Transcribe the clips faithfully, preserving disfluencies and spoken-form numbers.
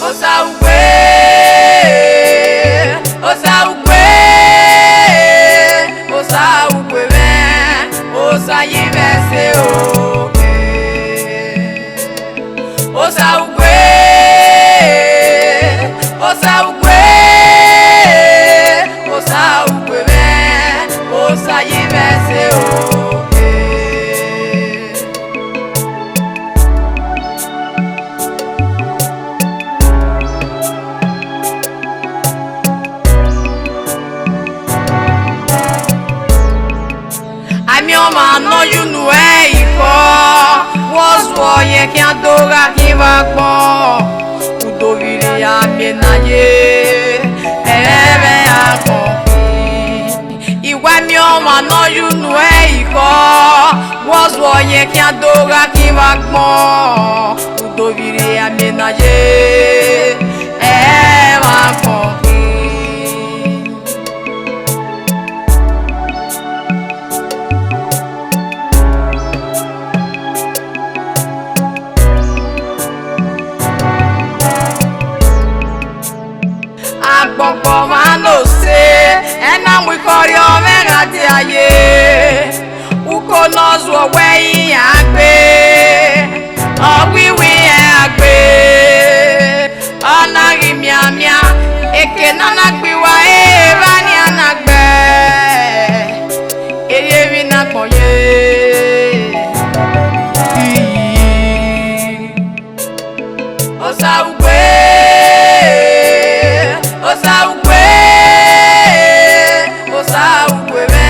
Osa ugbe, Osa ugbe, Osa ugbe mwẹ, Osa yi mwẹ sẹ oke. Osa ugbe, Osa ugbe, Osa ugbe mwẹ, Osa yi mwẹ sẹ oke. Amẹ ọmwa ne ọ ye unu ẹre ekhọe, vbọzua ọre ọ khian do gha khin vbe agbọn, u do vbe rhie amẹ na ye, ẹmwẹ agbọn khin. Iwa miẹn ọmwa ne ọ ye unu ẹre ekhọe, vbọzua ọre ọ khian do gha khin vbe agbọn, u do vbe rhie amẹ na ye, ẹmwẹ agbọn khin. Agbọngbọn ọmwa ne ọ sẹ, ẹ na mu ikhọrhiọ mwẹ gha dia ye. Uko ne ọ zuọ wẹ iran gbe, ọ ghi wẹ iran gbe. Ọ na ghi mianmian, eke ne a na gbe uwa, evba nian na gbe, erriọ emwi ne agbọn ye. Osa ugbe, Osa ugbe, Osa ugbe mwẹ,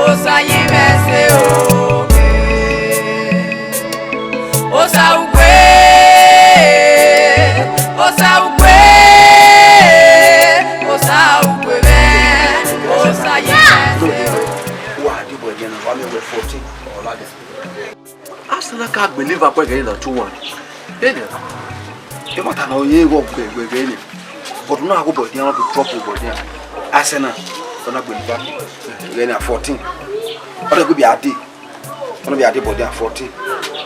Osa yi mwẹ sẹ oke. Osa ugbe, Osa ugbe, Osa ugbe mwẹ, Osa yi mwẹ sẹ oke. Wa di boy ẹghẹ na, wa miẹn wẹ fourteen or lagẹ. Arsenal ka gbe Liverpool ẹghẹ na two one. Ene, emọta na ọ ye ghọ gbe ẹghẹ ẹghẹ ene. But na go boy dia, want to drop boy dia. Arsenal, ọ na gbe Liverpool ẹghẹ na fourteen. Ọ na gbe bi a de. Ọ na bi a de boy dia fourteen.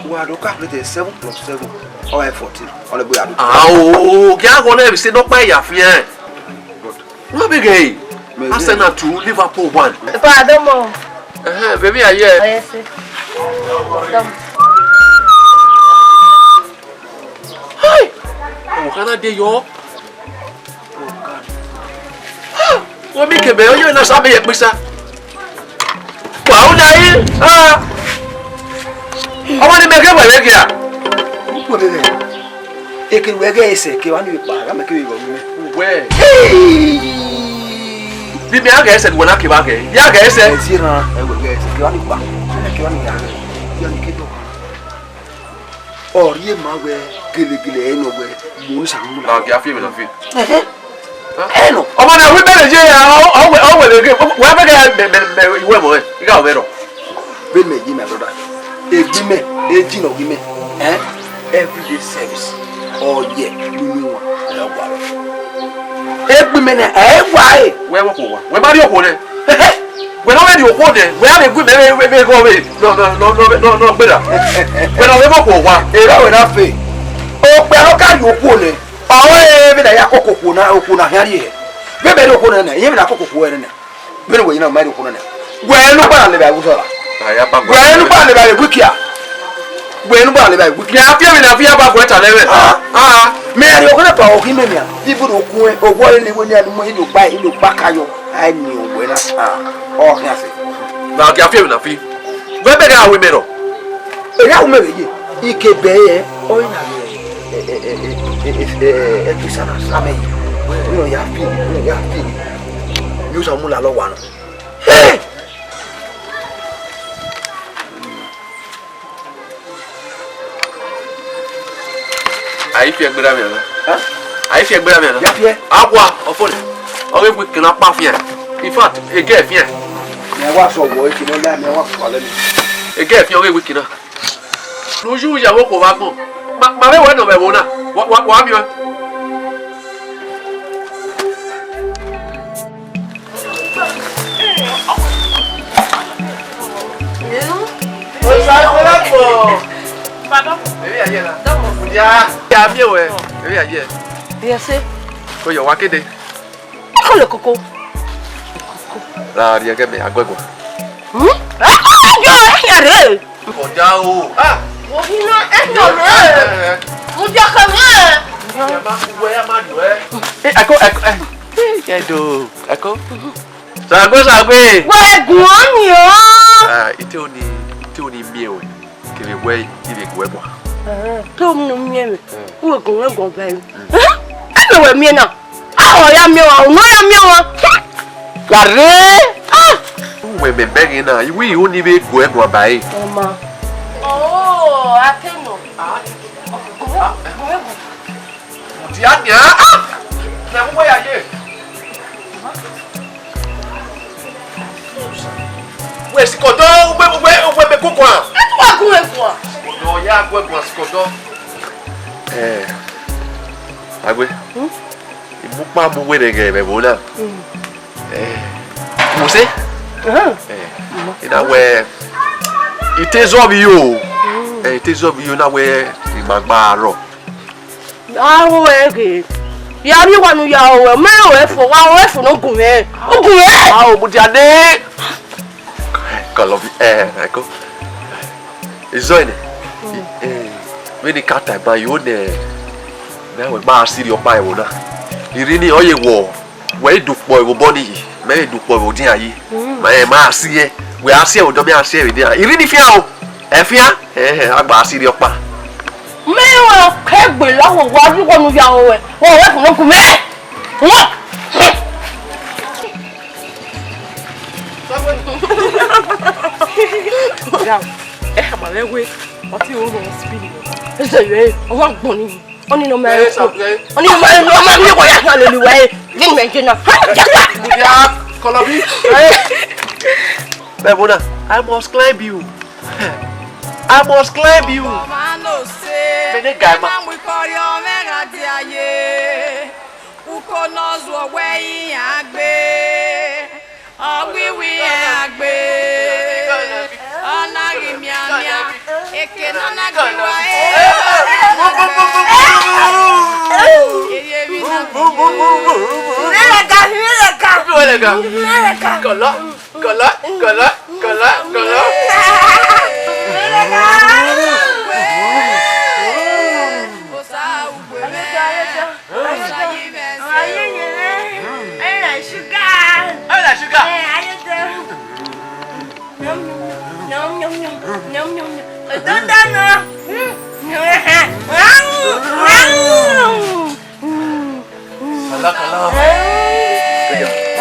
Wa do calculate seven plus seven. Ọ wẹ fourteen. Ọ na gbe a de. Ah, o, gẹ aghọ na bi se nọkpa ya fian. But Wa be ghe, Arsenal two, Liverpool one. Ipa, domo. Ẹhẹn, vbe emwi a ye? Ọ ye se. Domo. Hai! Ọmọ kan na de yọ. Wo mi kebe, ọ ye na sa me ye kpisa. Wa u na yi, ah. Ọmọ ni mẹ ghe wẹ vbe ghe a? Ukpo dede. Eke wẹ ghe ẹsẹ, ke wa ni vbe kpa, gha mẹ kevbe vbe ọghe mwẹ. Uwẹ. Hey! Bi mẹ a ghe ẹsẹ, wẹ na ke vba ghe. Ya ghe ẹsẹ. Ẹ tie na, ẹ wẹ ghe ẹsẹ, ke wa ni kpa. Ke wa ni gha. Ya ni ke dọ. Ọ rhie ma wẹ gelegele ẹre nọ wẹ, mo ni sa mu na. Na gha fi emwi na fi. Ẹhẹn. Ẹnọ. Ọmọ na wi bẹrẹ ye ya, ọ, ọ wẹ, ọ wẹ lege, wẹ bẹrẹ mẹ, mẹ, mẹ, iwẹ mọ, ẹ, I gha wẹ rọ. Vbene mẹ ye, my brother, egbe mẹ, e ji nọ ghi mẹ, eh? Everyday service, ọ ye, unu wa, ẹ wa. Egbe mẹ na, ẹ wa e. Wẹ vbe okhuo wa, wẹ ma rhie okhuo nẹ. Wẹ ne ọ vbe rhie okhuo nẹ, wẹ a vbe gu mẹ vbe, vbe, vbe ghe ọvbe, nọ, nọ, nọ, nọ, nọ, nọ, gbera. Wẹ ne ọ vbe vbe okhuo wa. Erha wẹ na fe. Okpia ne ọ ka rhie okhuo nẹ, ọ re vbene a ya koko okhuo na, okhuo na khian rhie hẹ. Vbe mẹ rhie okhuo nẹ nẹ, iye vbene a koko okhuo ẹre nẹ. Vbene wẹ ye na ma rhie okhuo na nẹ. Wẹ ne u gba na levba vbe usọ ra? Wẹ ne u gba levba vbe wikia. Wẹ ne u gba levba vbe wikia. Mẹ a fi emwi na fi aba guẹ ta nẹ mwẹ. Ah. Ah. Mẹ rhie okhuo na pa okhi mẹ nian. Ibu do kun, owa ẹre ne wẹ ne a mu inu gba, inu gba ka yọ. A ni owẹ na. Ah. Ọ khian sẹ. Na gha fi emwi na fi. Vbe ẹbẹghe a ru imẹ rọ? Erha ru mẹ vbe ye, I ke bẹre, ọ i na ghe, ẹ, ẹ, ẹ, Kristian na sa mẹ yi. Wẹ ne ọ ya fi, wẹ ne ọ ya fi. Ni u sa mu lalọ wa nọ. Hey! A i fi ẹgbera mẹ na. Hẹn? A i fi ẹgbera mẹ na. Ya fi ẹ. Akua, ọfọnẹ. Ọ ghe week na kpa fian. In fact, egẹ fian. Mẹ wa sọ wọ, eke ne ọ la, mẹ wa sọ alẹ mi. Egẹ fian ọ ghe week na. Ne u yu ya vbe okhuo vbe agbọn. Ma, ma vbe wẹ nọ vbe ẹvbo na. Wa, wa, wa miẹn ọẹn. Osa, osa, osa. Pardon? Emwi ya ye na. Ya, ya miẹn wẹ. Emwi ya ye. Yes, sir. Ko yọ wa kede. Kọlọ koko. Ra rhie ẹghẹ mẹ, a gu ẹguan. Hmm? Ẹ kọ yọ ẹyẹ rẹ. Kọjá o. Ah! Ohinọ ẹyọ rẹ. Mo jẹ kẹ mẹ. Ẹ ma ku wẹ, ẹ ma nọ ẹ. Ẹ, ẹko, ẹko, ẹ. Ẹ do, ẹko. Sagbe, sagbe. Wẹ guan ni o. Ah, ite oni, ite oni miẹn wẹ. Kevbe wẹ i vbe gu ẹguan. Ẹhẹn, te u miẹn mwẹ, u vbe gu mwẹ guan ba ẹre. Ẹhẹn, ẹmwẹ wẹ miẹn na. Ahọ ya miẹn ọmwa, unu ya miẹn ọmwa. Gha rre. Ah! Uwẹ mẹ bẹghe na, I wẹ I ho ne I vbe gu ẹguan ba ẹre. Ọma. Oh, a te nọ. Dia nia. Ah! Na mu wẹ ya ye. Wẹ sikọdọ, wẹ, wẹ, wẹ mẹ guguan. Ẹ tẹ wa gu ẹguan. Sikọdọ, ya gu ẹguan sikọdọ. Eh, Agbe. Hmm? I mu ukpa mu werriẹ ghẹ vbe ẹvbo na. Hmm. Eh, Mose. Uh-huh. Eh, I na wẹ, I te zọvbe iyo. Hmm. Eh, I te zọvbe iyo na wẹ, I ma gba rrọọ. Avbe uwẹ ghe, ya rhie owa ne u ya ru ẹre, mẹ ru ẹre fo, wa ru ẹre fo ne u gu mwẹ, u gu mwẹ. A o mudia nẹ. Kọlọbi, eh, ẹko. Izọ nẹ. Eh, vbene I ka ta ẹban yo nẹ, mẹ wẹ gba sirri ọkpa ẹvbo na. I rhie ni ọ ye wọ, wẹ i dukpọ ẹvbo obọ ni yi, mẹ i dukpọ ẹvbo odian yi. Mm. Mẹ ma si ẹe, wẹ a si ẹe vbe odọ, mẹ a si ẹe vbe odian. I rhie ni fian o. Ẹfian, ẹhẹn, a gba sirri ọkpa. Mẹ i ru ẹre ke gbe lahọ, wa rhie owa ne u ya ru ẹre, wa ru ẹre fo ne u gu mwẹ. Ẹ khama mwẹ wẹ, ọ te ru spirit. Eze ye, ọ wa gbọn ni. Ọni nọ ma, ọni nọ ma, nọ ma mi wọ ya hia lele wa e. Ye mẹ ye na. Mudia, Kọlọbi. Bẹbona, I must climb you. I must climb you. Mene ga ma. Uko ne ọ zuọ wẹ iran gbe, ọ ghi wẹ iran gbe, ọ na ghi mianmian, eke ne a na gbe uwa, eh, eye vbe na gbe uwa. Kọlọ, kọlọ, kọlọ, kọlọ, kọlọ. Osa ugbe mwẹ. Osa yi mwẹ. Aye ye. Aye na sugar. Aye na sugar. Eh, aye do. Nom, nom, nom. Ododo nọ. Kala, kala.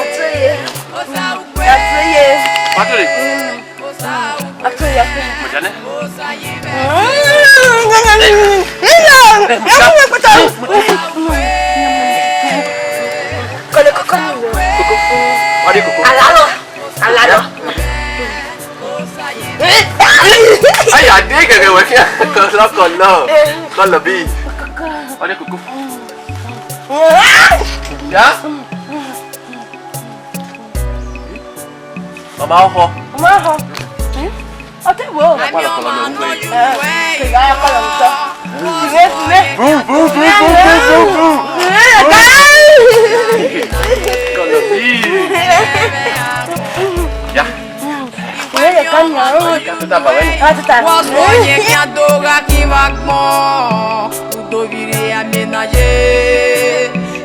Atoye. Atoye. Atoye. Atoye, atoye. Mujane. Kole koko ni. Koko. Wadi koko. Alalo. Alalo. Aya de gẹgẹ wẹ fian. Kọlọ, kọlọ. Kọlọ bi. Wadi koko. Ya? Ọma ọhọ. Ọma ọhọ. Hmm? Ọ te wo? Ẹ, kegha ya kọlọ vbe otọ. Vbe, vbe. Bu, bu, bu. Kọlọ bi. Ya. Vbe ka nian ro. Ka tuta ba wẹ. Ka tuta. Wọ sẹ ọyẹn khian do gha khin vbe agbọn, u do vbe rhie amẹ na ye,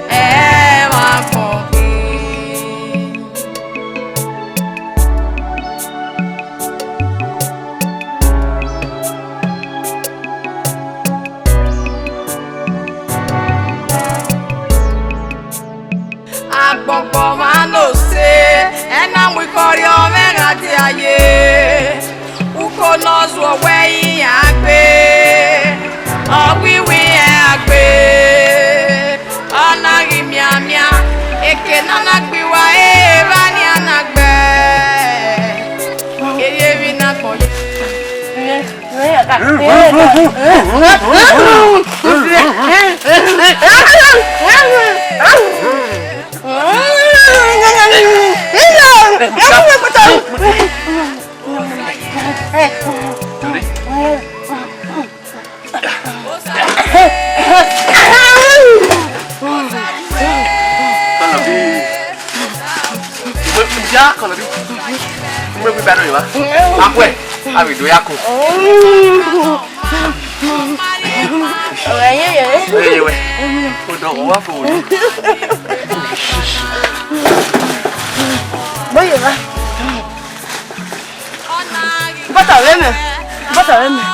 ẹ vbe agbọn khin. Agbọngbọn mwa ne ose, ẹ na mu ikhọrhiọ mwẹ gha dia ye. Uko ne ọ zuọ wẹ iran gbe, ọ ghi wẹ iran gbe, ọ na ghi mianmian, eke ne a na gbe uwa, evba nian na gbe, eye vbe na gbọn ye. Wẹ ba do wa. Akwe, a vbe do ya ko. Ọ̀rọ̀ yẹn yẹn. Ẹ yẹ wẹ. Ko dọ, wa fo wo. Bóyá wa. Bọ́tà rẹ mẹ́. Bọ́tà rẹ mẹ́.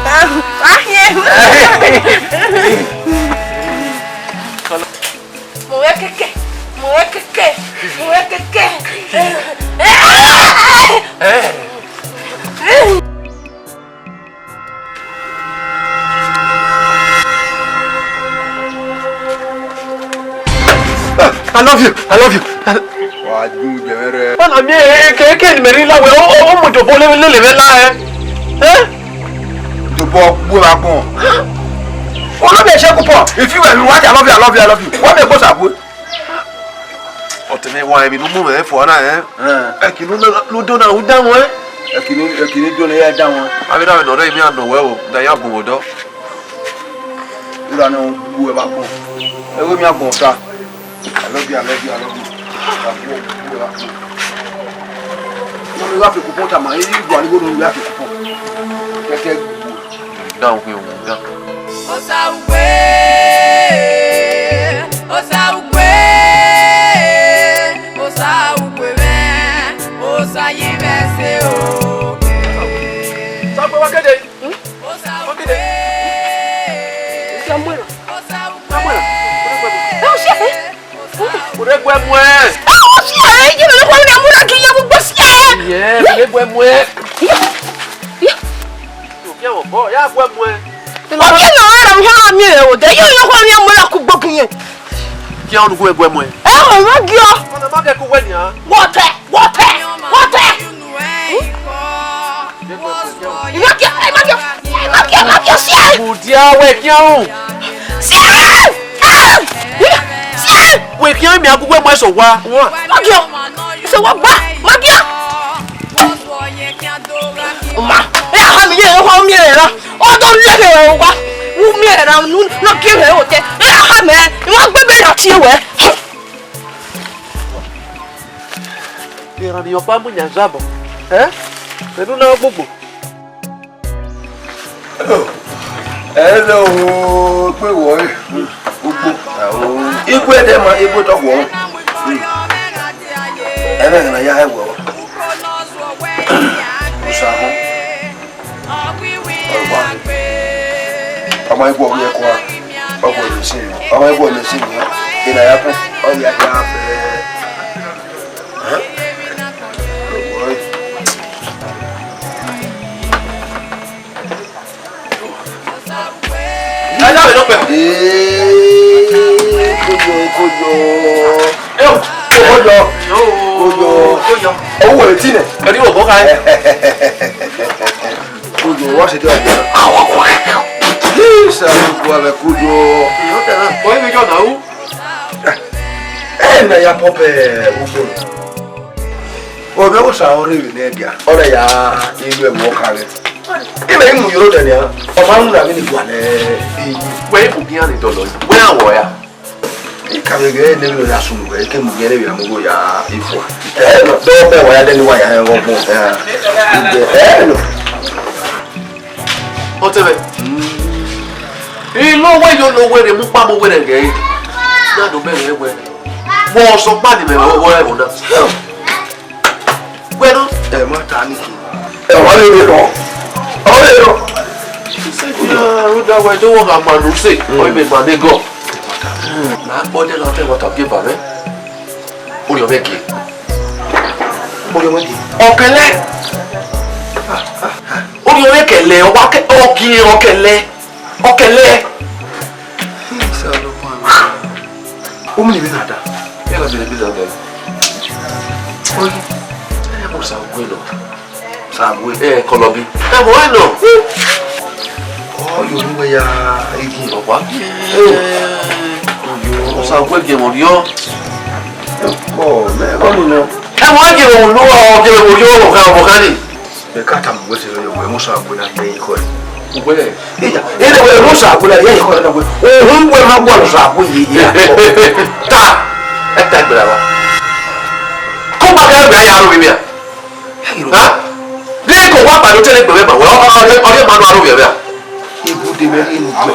Ah, ah, yeah. Mo wẹ kẹkẹ, mo wẹ kẹkẹ, mo wẹ kẹkẹ. I love you, I love you. Wa ju jẹmẹ rẹ. Wọ́n na mi ẹ kẹ kẹ ni mẹrin la wẹ, ọ ọ mu dobo lele lele vẹ la ẹ. Ẹ? Dobo gbe wa gbọn. Olómi ẹ̀ṣẹ́ kú pọ̀. If you were me, what I love you, I love you, I love you. Wọ́n mi kó sàbò. Ọtẹn mwẹ wa emwi ne u mu mwẹ fua na, ẹ? Ẹ. Ẹki ne u do na, u dan wọn, ẹ? Ẹki ne, ẹki ne u do na, ya dan wọn. Avbe na vbe ne ọ rre emwi a nọ wẹ o, da ya bun vbe odọ. Ira ne ọ wu ẹvbo agbọn. Ẹvbo emwi agbọn ọta. I love you, I love you, I love you. Wa bu, bu ẹvbo agbọn. Ne ọ gha fi ekupọn tama, ẹ i gua ni igho ne u gha fi ekupọn. Kẹkẹ gbu. Down, we will down. Osa ukwe, osa ukwe, osa ukwe mẹ, osa yi mẹ se o. Sọ pé wọ́n kéde. Osa ukwe. Samuel. Samuel. Ẹ o ṣe fẹ́. Kò dé gbẹ mu ẹ. Ẹ o ṣe ẹ, yìí ló kọ́ ní amúra kí n yẹ gbogbo sí ẹ. Yẹ, kò dé gbẹ mu ẹ. Yẹ. Yẹ. Yóò fi ẹ̀wọ̀n bọ̀, yà gbẹ mu ẹ. Ọ kí ni ọ̀rọ̀ rẹ̀ ń hẹ́rọ mi rẹ̀ wò dé? Yóò yọ kọ́ ní amúra kú gbógun yẹn. Kí àwọn olùkọ́ ẹ gbẹ mu ẹ. Ẹ ò wọ́n gí ọ. Ọ̀nà má kẹ́ kó wẹ̀ nìyà. Wọ́tẹ̀, wọ́tẹ̀, wọ́tẹ̀. Ìmọ̀kíọ́, ìmọ̀kíọ́, ìmọ̀kíọ́, ìmọ̀kíọ́ sí ẹ. Mùdíà wẹ̀ kí ọ̀hún. Sí ẹ! Ẹ! Yẹ! Sí ẹ! Wẹ̀ kí ọ̀hún mi agbègbè mọ́ ẹ̀sọ̀ wa. Ìmọ̀kíọ́, ẹ̀sọ̀ wa gbà, ìmọ̀kíọ́. Ma, ẹ ha mi yẹ, ẹ ha mi yẹ ra. Ọdọ lẹghẹ wa. Wu mi yẹ ra nu, nọ kí ẹ wò tẹ. Ẹ ha mẹ, ìwọ gbẹgbẹ ra tie wẹ. Iran ni ọkpa mu yan zabọ. Ẹ? Ẹnu na gbogbo. Hello, pé wọ ẹ. Gbogbo. Igwe ẹdẹ ma, igwe tọ wọ. Ẹ bẹ gana ya ẹ wọ. Usa họn. Ọgba. Ọmọ igwe ọgba ẹkọ a. Ọgba ẹlẹsin. Ọmọ igwe ẹlẹsin. Ina ya kọ. Ọya ya fẹ. Kojo, kojo. Kojo. Kojo. Owó wẹrẹ tí nẹ. Ẹni wò bọ́ ká ẹ. Kojo, wọ́n ṣe tí wọ́n gbọ́dọ̀. Yíṣà ló bu abẹ kojo. Ìyọ́tẹ̀ náà, wọ́n yẹ mi jọ náà wú. Ẹ na ya pọpẹ ugbo. Ọbẹ wo sa ọrẹ rẹ nẹ dia. Ọrẹ ya ilu ẹmọ ọka rẹ. Ime imu yoro dẹ nia. Ọma nu na mi ni gua nẹ. Wẹ ibu gian ni dọlọ. Wẹ awọ ya. Ikavbe ghe ne mi ya sunu wẹ ke mu ghe ne ya mu go ya ifua. Ẹ no do bẹ wa ya de ni wa ya ẹghọ gbọn. Ẹ no. Ọtẹn mwẹ. Ilo wẹ yo lo wẹ rẹ mu kpa mo wẹ rẹ gẹ. Na do bẹ rẹ wẹ. Wọ sọ kpa ni mẹ wọ wọ ẹvbo na. Wẹ no. Ẹ ma ta ni ki. Ẹ wa le le kọ. Ọ le lọ. Sẹgbẹn a ru da wẹ do wọ gha ma nu se. Ọ mẹ ma ne gọ. Na gbọ de la tẹ wata ge ba mẹ. Ori ọmẹ ge. Ori ọmẹ ge. Ọkẹlẹ. Ori ọmẹ kẹlẹ, ọwa kẹ, ọkẹ, ọkẹlẹ. Ọkẹlẹ. Sa lo pa mi. O mi ni bi na da. Ya la bi bi da da. Ori. Ẹ ko sa gbe lọ. Sa gbe. Ẹ kọlọ bi. Ẹ mo ẹ nọ. Ọ yo ni wẹ ya igi. Ọkwa. Ẹ. Ọ yo. Sa gbe ge mo ri ọ. Ọ mẹ ọ ni nọ. Ẹ mo ge mo lu ọ ge mo ri ọ ka mo ka ni. Ẹ ka ta mo wẹ se yo wẹ mo sa gbe na ye ikọ ẹ. Wẹ. Iya, ene wẹ mo sa gbe na ye ikọ ẹ na wẹ. Ohun wẹ ma gwa sa gbe ye ye. Ta. Ẹ ta gberra wa. Ko ma gha gbe ya aro vbe mia. Ha? Vbe ko wa ba do tele gbe ma wẹ, ọ, ọ, ọ, ọ, ọ ma do aro vbe mia. Ibude mwẹ ghi mu gbe.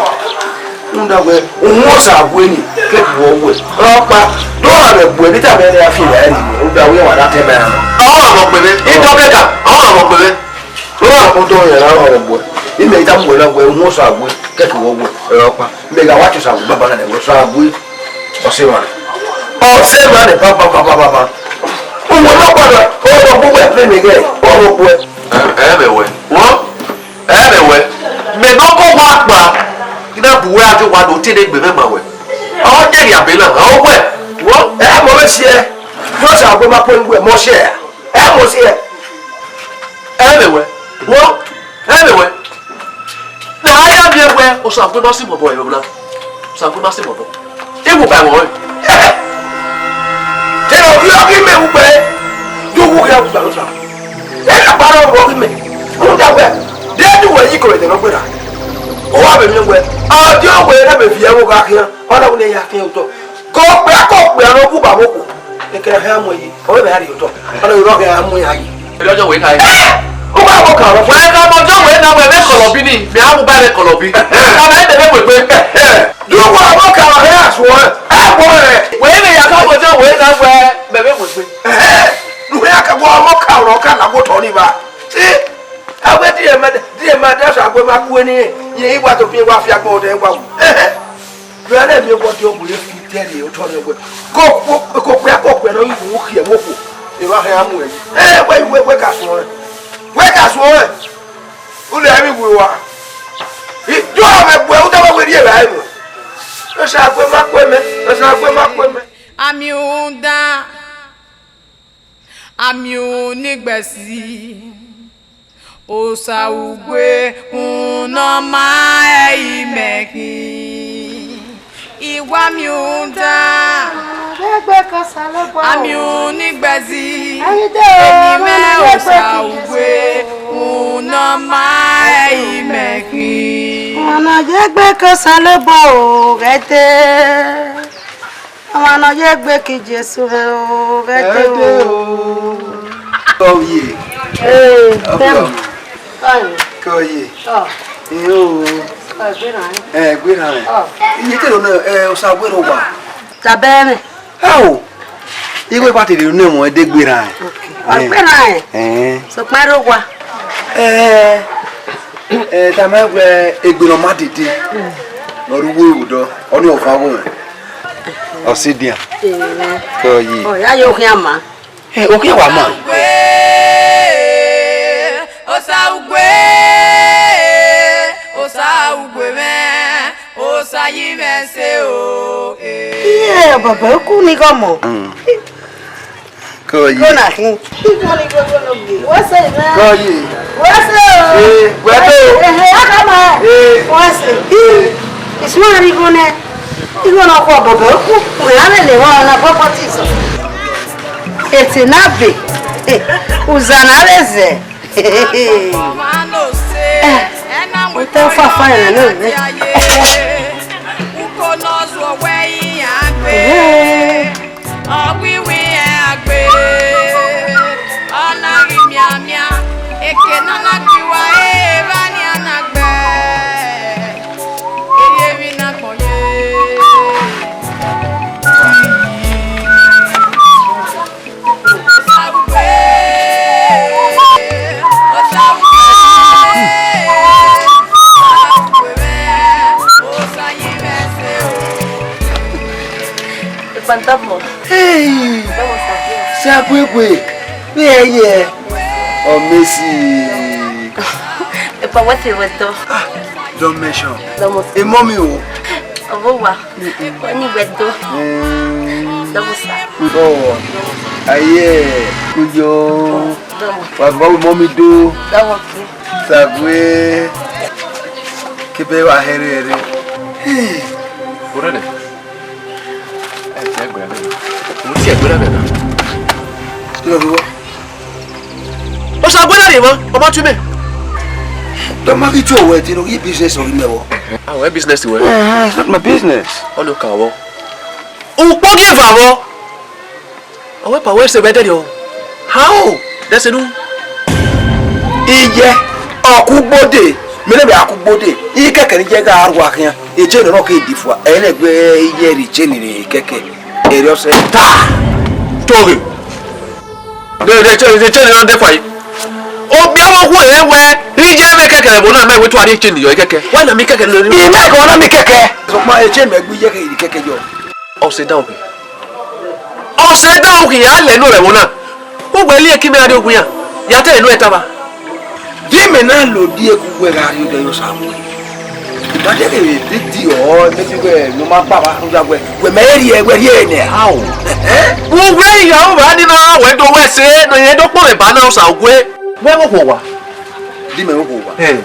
Rhunmwuda wẹ, uhunmwu Osa gbe ni, kevbe uwẹ wẹ. Ọkpa, do ra vbe gbe, vbe te a vbe rre afi vbe ẹre, rhunmwuda wẹ wa da tẹ mẹ rran. Ọ ra vbe gbe vbe, i dọ kẹka, ọ ra vbe gbe vbe. Ọ ra vbe dọ yẹn ra vbe gbe. Imẹ i ta mu wẹ na wẹ, uhunmwu Osa gbe, kevbe uwẹ wẹ. Ọkpa, mẹ gha wa tọ Osa gbe, baba na wẹ Osa gbe. Ọse mwa. Ọse mwa nẹ, ba, ba, ba, ba, ba, ba. Uwẹ nọ kpa na, ọ rọ gbe uwẹ, vbe mẹ ghẹ, ọ rọ gbe. Ẹ, ẹ vbe wẹ. Wọ? Ẹ vbe wẹ. Mẹ nọ kọ wa kpa. I na bu wẹ ajo wa do te ne gbe mwẹ ma wẹ. Ọ jẹ ya be na, ọ wẹ. Wọ? Ẹ mọ vbe siẹ. Yọ sa gbe ma kpe ngbe mọ siẹ. Ẹ mọ siẹ. Ẹ vbe wẹ. Wọ? Ẹ vbe wẹ. Na a ya miẹn wẹ, Osa gbe ma si mọ bọ ẹre na. Osa gbe ma si mọ bọ. Iwu ba ẹmwẹ ọnrẹn. Te ọ ghi ọghe mẹ ugbe, ye uwu khian ugba Osa. Ẹ na kpa rọ vbe ọghe mẹ. Rhunmwuda wẹ, de du wẹ yi kọmẹdẹ nọ gberra. Ọ wa vbe miẹn wẹ, ọ di ọ wẹ na mẹ viẹ vbe gha khian, ọ na wẹ ne ya khian otọ. Ke okpia ke okpia ne ọ gu ba vbe okhuo, ekẹn a khian mu ẹre yi, ọ vbe vbe a rhie otọ, ọ na wẹ ọ khian mu iran yi. Erriọ ọjọ wẹ kha. Ẹ! U gha vbe ọka ọrọ. Wẹ na mọ ọjọ wẹ na wẹ vbe kọlọbi ni, mẹ a mu ba vbe kọlọbi. Ka mẹ dẹ vbe wegbe. Do wa vbe ọka ọrọ hẹ asuọ, ẹ gbọ rẹ. Wẹ vbe ya ka mọ ọjọ wẹ na wẹ mẹ vbe wegbe. Ẹhẹn, ne u hia kẹ wẹ ọmọ ọka ọrọ ka na wotọ ni va. Ti, a wẹ die ma, die ma da sa wẹ ma gu eni, ye i wa to fi wa fi agbọn odẹ wa wu. Ẹhẹn. Vbe a na miẹn wẹ ọdiọn wẹ fi tẹrre otọ nẹ wẹ. Ko, ko, ko kpẹ, ko kpẹ nọ, u khiẹ vbe okhuo. Evba hẹ a mu ẹre. Ẹ, wẹ, wẹ, wẹ ka suẹn. Wẹ ka suẹn. U lẹ emwi wu wa. I do ame gbe, u tama wẹ rhie vbe a emu. Osa gbe ma kue mẹ. Osa gbe ma kue mẹ. Amiudan, amiunigbẹsi. Osa ugbe, unọ ma ẹre imẹ khin. I wa miudan, Egbe ke Osanobua o. Amiunigbẹsi, Ayide o, eni mwẹ ọmọ Osa Egbe ke ugbe, Jesu o. Unọ ma ẹre imẹ khin. Ọmọ ne ọ ye egbe ke Osanobua o, ghẹ dee. Ọmọ ne ọ ye egbe ke Jesu rẹ o, ghẹ dee o. Kọ ye. Ee, tell me. Kọ ye. Ọ. Iyo. Ọ, gbe na. Ẹ, gbe na. Ọ. Iye te ro na, ẹ, Osa gbe ro wa. Tabẹ nẹ. Ao. Igho ba te rhie ne ẹmwẹ ẹdẹ gberra rẹn. Ọ gberra rẹn. Ẹn. Sokpan rre owa. Ẹ, ẹ, tama wẹ egbe ne ọ ma dede. Ne ọ rre uwu ewu dọ, ọnii ọ van ọghomwẹ. Ọ sẹ edian. Ẹn. Kọ yi. Ọ ya ye okhian ma. Ẹ, okhian wa ma. Osa ugbe, Osa ugbe mwẹ, Osa yi mwẹ ẹse o, eh. Iye, baba, uku ni gọmọ. Mm. Kọ yi. Kọ na khin. Igho ni gọmọ no gbe. Wẹ se na. Kọ yi. Wẹ se o. Eh, wẹ do. Ehe, a ka ma. Eh. Wẹ se. Eh. Isu a ni gho nẹ. Igho na kọ baba, uku. Wẹ a lele wa na baba ti so. Ete na be. Eh, uza na vbe zẹ. Eh, utọ fafa ẹre ne rẹ. Uko ne ọ zuọ wẹ iran gbe, ọ ghi wẹ iran gbe, ọ na ghi mianmian, eke ne a na gbe uwa, evba ni a na gbe, erriọ emwi ne agbọn ye. Hey! Sabuegbe, vbe ẹ ye? Ọ Messi. Epa wẹ te wẹ dọ. Ah, don't mention. Dọmọ. Emọ mi o. Ọvọ wa. Ọni wẹ dọ. Mm. Dọmọ sa. Oh. Aye, kuyo. Dọmọ. Wa ba mọ mi do. Dọmọ ki. Sague. Kebe wa here here. Hey. Orede. Ẹ ti ẹgbẹrẹ mẹ. Mo ti ẹgbẹrẹ mẹ na. Kí ló fi wá? Osa gbẹdẹ rẹ mọ, ọmọ tún mẹ. Dọ ma ghi tue wẹ te no ghi business ọghe mẹ vbọ. Awẹ business wẹ. Uh-huh, it's not my business. Ọnọ ka vbọ. Ukpo ghi eva vbọ. Ọ wẹ pa wẹ sẹ vbe ẹdẹrriọ. How? Dẹsẹ nu. Iye, ọ ku gbode, mẹ ne vbe a ku gbode. Ikẹkẹ ne iye gha rua khian, e chain nọ ke di fua, ẹ i na gbe iye rhie chain ne ikẹkẹ, erriọ sẹ. Ta! Toghe! De, de, chain, de chain nọ de fua yi. Okpia vbe okhuo rre wẹ, iye mwẹ kẹkẹ vbe ẹvbo na, mẹ wẹ te u a rhie chain yọ ikẹkẹ. Wẹ na miẹn ikẹkẹ ne I miẹn kẹ ọ na miẹn ikẹkẹ. Sokpan e chain mwẹ gbe iye kẹ ikẹkẹ yọ. Ọ sẹ dan okhi. Ọ sẹ dan okhi, ya lẹ enu ẹvbo na. Uwẹ liẹ ke imẹ gha rrie ogun iran, ya te enu ẹre tama. Di mẹ na lele odẹ ku wẹ gha rrie odẹ ye Osague. Iba de kevbe big deal ọ, maybe wẹ ne ọ ma kpa vbe arhunmwuda wẹ, wẹ mẹ rhie, wẹ rhie nẹ. How? Eh? Uwẹ ya ru vba ni na, wẹ do wẹ sẹ, ne irẹn do kpọnmwẹ ba na Osague. Wẹ vbe okhuo owa? Di mẹ vbe okhuo owa? Eh.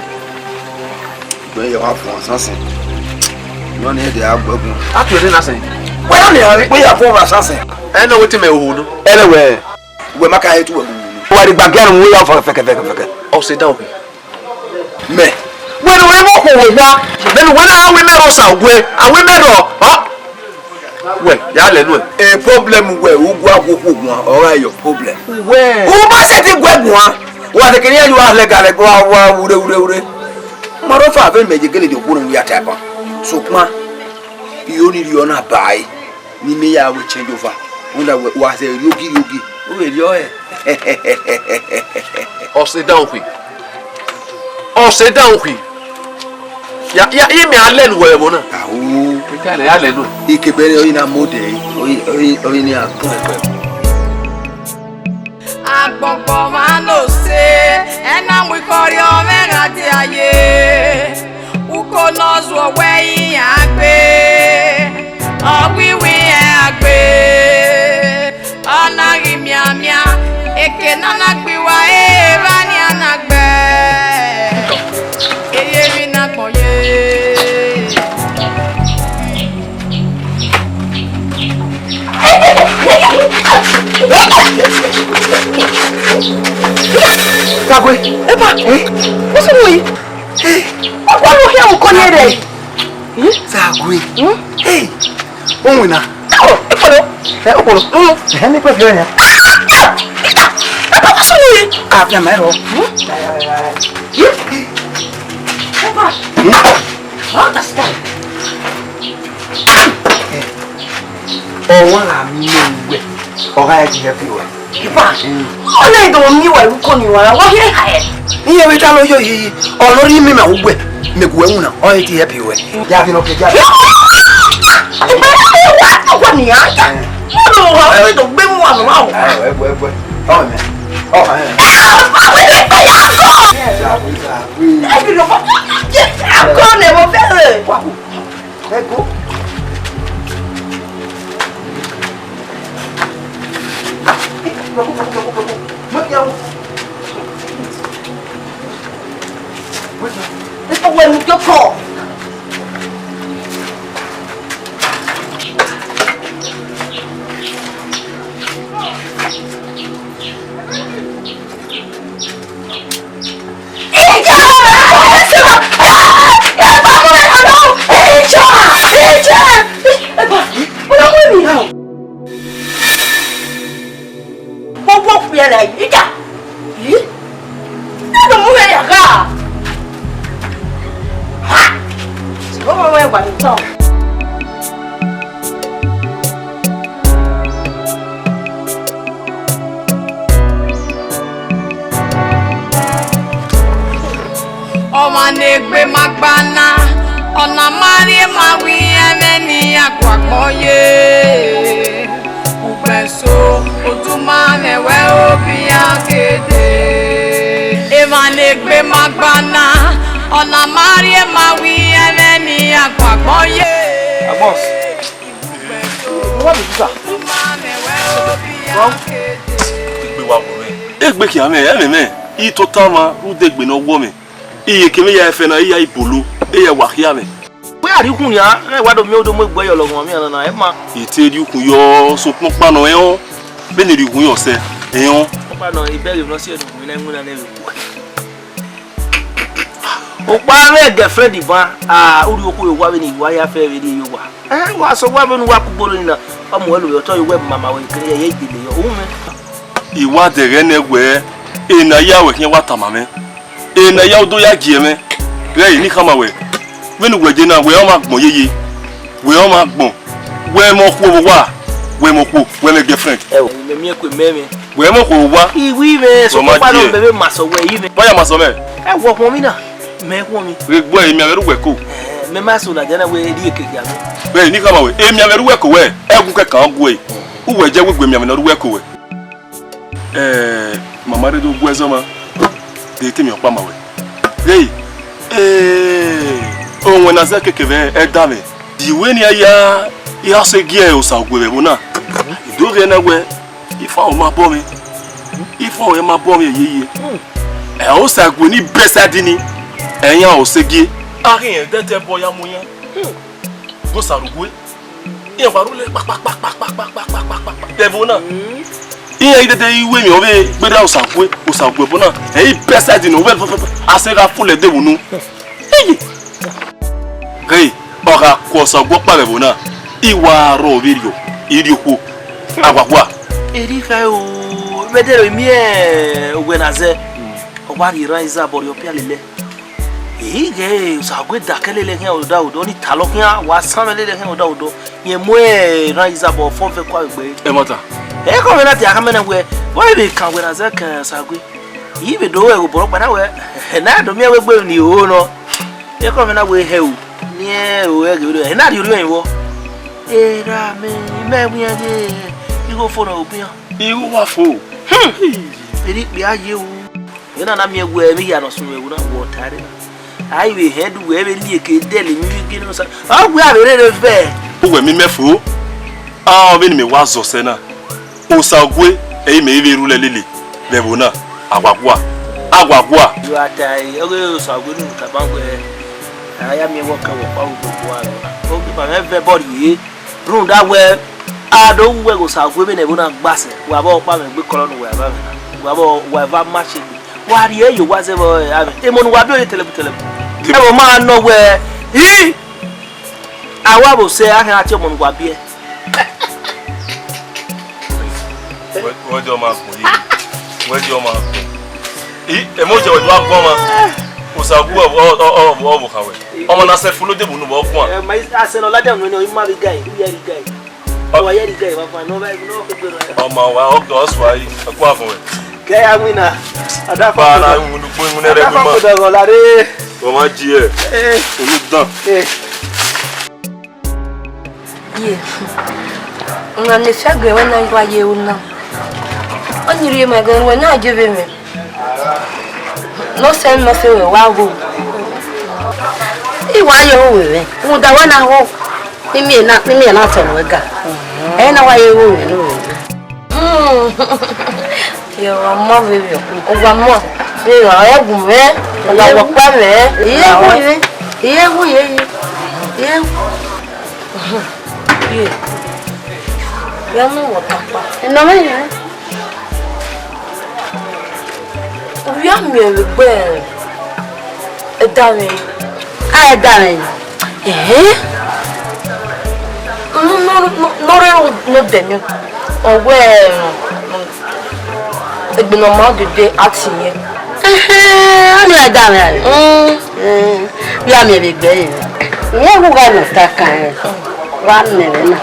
Wẹ ya wa fọn asansin. Nọ ni ẹdẹ a gbẹgun. A tu ẹre na sẹ. Wẹ na ni a kpe ya fọn asansin. Ẹ nọ wetin mẹ hu nọ. Ẹ nẹ wẹ. Wẹ ma ka he tu wẹ hu nọ. Wa de gba gia nu ya fọn fẹkẹ fẹkẹ fẹkẹ. Ọ sẹ dan okhi. Mẹ. Wẹ ne wẹ mu okhuo owa. Mẹ ne wẹ na wẹ mẹ rọ Osague. A wẹ mẹ rọ. Ọ. Wẹ, ya lẹ nuẹn. E problem wẹ, u gua gu okhuo guan, ọ gha your problem. Wẹ. U ma sẹtin gu ẹre guan. Wa te kere ya yu alẹ ga lẹ gua wa ure ure ure. Ma rọ fa vbe mẹ ye gele de okhuo ne u ya ta ban. Sokpan, I ho ni rhie ọna ba ẹre, ne imẹ ya ru change over. Rhunmwuda wẹ, wa zẹ rhie ogi rhie ogi, u vbe rhie ọre. Ọ sẹ dan okhi. Ọ sẹ dan okhi. Ya, ya, imẹ a lẹ ne uwẹ vbe ẹvbo na. Ahu. Ika ne ya lẹ nuẹn. Ikebe ẹre ọre na mode, ọre, ọre, ọre ne a tọn ẹkpẹ. Agbọngbọn mwa ne ose, ẹ na mu ikọrhiọ mwẹ gha dia ye. Uko ne ọ zuọ wẹ iran gbe, ọ gu iwinna iran gbe. Ọ na ghi mianmian, eke ne a na gbe uwa, evba nian na gbe. Eye emwi na gbọn ye. Osague. Epa, eh? What's wrong with you? Eh? What, what you here with Konyere? Hmm? Osague. Hmm? Hey, o winna. Oh, okpolo. Eh, okpolo. Hmm. Eh, ni pe fi ya. Ah, ah, ah, ah, ah, what's wrong with you? Ah, fi ma ro. Hmm? Epa. Hmm? I understand. Ọmwa gha miẹn uwẹ, ọ gha ji help uwẹ. Epa, ọna do miẹn uwẹ vbe uko ni wa, wa hiẹ hae. Iye vbe ta lo yo yi, ọ no rhie imẹ ma uwẹ, mẹ gu uwẹ winna, ọ i ti help uwẹ. Ya fi nọ ke ya. Epa, wa, wa ni ya. Ọna wa, ọ do gbe mu wa nọ. Ẹ, ẹ, ẹ, ẹ. Ọ mẹ. Ọ, ẹ. Ẹ, ọ, ọ, ẹ, ẹ, ẹ, ẹ. Ẹ, ẹ, ẹ, ẹ. Akọ ne mo fẹ́ rẹ̀. Ẹ go. Ẹ wẹ nu jọ kọ. Gbogbo okpia na yi da. Ih? Ne do mu mwẹ ya gha. Ha! Jihova wẹ wa ni tọ. Ọmwa ne egbe ma gba na, ọ na ma rhie ma wẹ irẹn mwẹ ne iran guagbọn ye. Ugbẹn so, oduma mwẹ wẹ obian gede. Emwa ne egbe ma gba na, ọ na ma rhie ma wẹ irẹn mwẹ ne iran guagbọn ye. Agbọn. What is that? Egbe wa wọ mwẹ. Egbe khian mwẹ, ẹmwẹ mwẹ. I tota ma, rhunmwuda egbe ne ọ wọ mwẹ. Iye kemẹ ya ẹfẹ na, I ya ibolo, e ya wa khia mwẹ. Wẹ a rhie ukhun nian, ẹ wa do miẹn odo mu egbe yọ lọghọn miẹn nana, ẹ ma. I te rhie ukhun yọ, sokpan ọkpa nọ ẹn, vbene rhie ukhun yọ sẹ, ẹn. Ọkpa nọ, I bẹghe emwi ne ọ si ẹre ne ukhun na winna ne vbe wẹ. Okpa mwẹ girlfriend van, ah, u rhie okhuo ye owa vbene I wa ya fẹ vbe rhie ye owa. Eh, wa sẹ owa vbene uwa kugbo nii na. Ọ mu ẹre vbe otọ ye uwẹ mama wẹ kere ye idele yọ. U mwẹ. I wa dẹghẹ nẹ wẹ, ena ya wẹ khian wa tama mwẹ. Ena ya u do ya gie mwẹ. Ghẹ eni khama wẹ. Vbene uwẹ je na, wẹ ọmwa agbọn yeye. Wẹ ọmwa agbọn. Wẹ mẹ okhuo vbe owa. Wẹ mẹ okhuo, wẹ mẹ girlfriend. Ẹ o, mẹ miẹn ku mẹ mwẹ. Wẹ mẹ okhuo vbe owa. I wi mwẹ, so Wẹ ma kpakpa nọ gie. Mẹ vbe ma sẹ wẹ i mwẹ. Wa ya ma sẹ mẹ. Ẹ wọ khuọnmwi na, mẹ khuọnmwi. Vbe gbuẹ emianmwẹ ru wẹ ko. Ẹ, mẹ ma so na dia na wẹ rhie keke a mwẹ. Vbe eni khama wẹ, emianmwẹ ru wẹ ko wẹ, ẹwu kẹkan ọ gue. Uwẹ jẹ wegbe emianmwẹ ne ọ ru wẹ ko wẹ. Eh, mama rre do gu ẹzọ ma, de te miẹn ọkpa ma wẹ. Ghe, eh, owẹn na zẹ keke vbe ẹdamwẹ. Di wẹ ne a ya, ya sẹ gie Osague vbe ẹvbo na. I do ghẹ na wẹ, ifan ọ ma bọ mwẹ. Ifan ọ ma bọ mwẹ yeye. Ẹ Osague ni best adini. Ẹ yan ọ sẹ gie. A ghi rẹn dẹdẹ bọ ya mu yan. Go Osague. Iran wa rule kpakpakpakpakpakpakpakpakpakpakpakpa. Devil na. Iran i dede i ru emwi ọvbehe gberra Osague, Osague ẹbọ na. Ẹ i best side nọ, wẹ fẹfẹfẹ, a sẹ gha full devil unu. Eye. Ghe, ọ gha ku Osague ọkpa vbe ẹvbo na, I wa rrọọ vberriọ, I rrie okhuo. Awakhua. Erriọ kha o, vbe ẹdẹrẹ I miẹn owẹ na zẹ, ọ wa rhie erhan izabọ rhie ọpia lele. Ehe, Osague dakẹ lele ẹkhian odaro odọ, ọ ni talọ khian, wa sanmwẹ lele ẹkhian odaro odọ, rẹn mu erhan izabọ fọ vẹ kua vbe egbe. Ẹmwata. Ekhọe mwẹ na dia khama nẹ wẹ, vbọ I vbe kan wẹ na zẹ kan Osague. I vbe do ẹghẹ obọ ọkpa na wẹ, na do miẹn wẹ egbe ni ho nọ. Ekhọe mwẹ na wẹ hẹ o, miẹn o ẹghẹ orhiọn, ẹ na rhie orhiọn vbọ. Erha mẹ, imẹ wian ye, igho fo nọ obian. Igho wa fo. Hmm. Erha ikpia ye o. Ena na miẹn wẹ emwi hia ne ọ sunu ẹvbo na wẹ ọ ta rre na. A i vbe hẹn du wẹ vbe lieke dẹle emwi vbe gie ne Osa. Ọ wẹ a vbe rere vẹ. Uwẹ mi mẹ fo. A vbene mẹ wa zọ sẹ na. Osague, ẹ i mẹ i vbe rhulẹ lele vbe ẹvbo na. Awakhua. Awakhua. Yu a ta e, ọghe Osague nu tama wẹ, a ya miẹn wẹ ọ kẹ wẹ ọkpa ugbo ugbo aro na. Ogieva mwẹ vẹ ẹbọ rhie. Rhunmwuda wẹ, a do ru wẹ ghe Osague vbene ẹvbo na gba sẹ, wa vbe ọkpa mwẹ gbe kọlọ ne uwẹ ava mwẹ na, wa vbe wa eva ma ṣe egbe, wa rhie ye owa zẹ vbe avbe emọ ne uwa biẹ ọre tẹlẹbu tẹlẹbu. Ẹvbo ma nọ wẹ, i, a wa vbe sẹ a khian tie ọmọ ne uwa biẹ. Wẹ, wẹ diọ ma kpo yi. Wẹ diọ ma kpo. I, emọ jẹ wẹ do a guan ma. Osague ọ, ọ, ọ, ọ, ọ vbe kha wẹ. Ọmọ na sẹ folo de bunu vbe ọ guan. Ẹ, ma, a sẹ ne ọ ladian unu ne ọ ma vbe ga e, u ya rhie ga e. Ọ wa ya rhie ga e, wa guan, ne ọ vbe, ne ọ kegbe rọ ya. Ọmọ wa, ọ, ọ sua yi, ọ kua fun wẹ. Kẹ ya win na. Ada fa. Ba na unu kpo unu nẹ rẹ win ma. Ada fa ko dọgọ la re. Ọ ma ji ẹ. Eh. Unu dan. Eh. Ye. Una ne fiagbe wẹ na wa ye una. Ọ ni rhie ma gan wẹ na je vbe mwẹ. Nọ sẹ nọ sẹ wẹ wa gho. I wa ye hu wẹ. Rhunmwuda wẹ na ho. Ni miẹn na, ni miẹn na tọ wẹ ga. Ẹ na wa ye hu wẹ no. Ye wa ma vbe vbe. Wa ma. Ye wa gu mwẹ. Wa wa kpa mwẹ. Ye hu ye. Ye hu ye. Ye hu. Ye. Ya mu wọ tapa. Eno me ye. U ya miẹn vbe egbe ẹdamwẹ. A ẹdamwẹ. Ehe. No, no, no, no, re no dẹ ni. Ọ wẹ, mm, egbe ne ọ ma dede a ti yẹn. Ehe, ọni ẹdamwẹ a re. Mm. Eh, ya miẹn vbe egbe ẹre. Iyẹn wu gha nọ ta kan rẹ. Wa nẹ vbe na.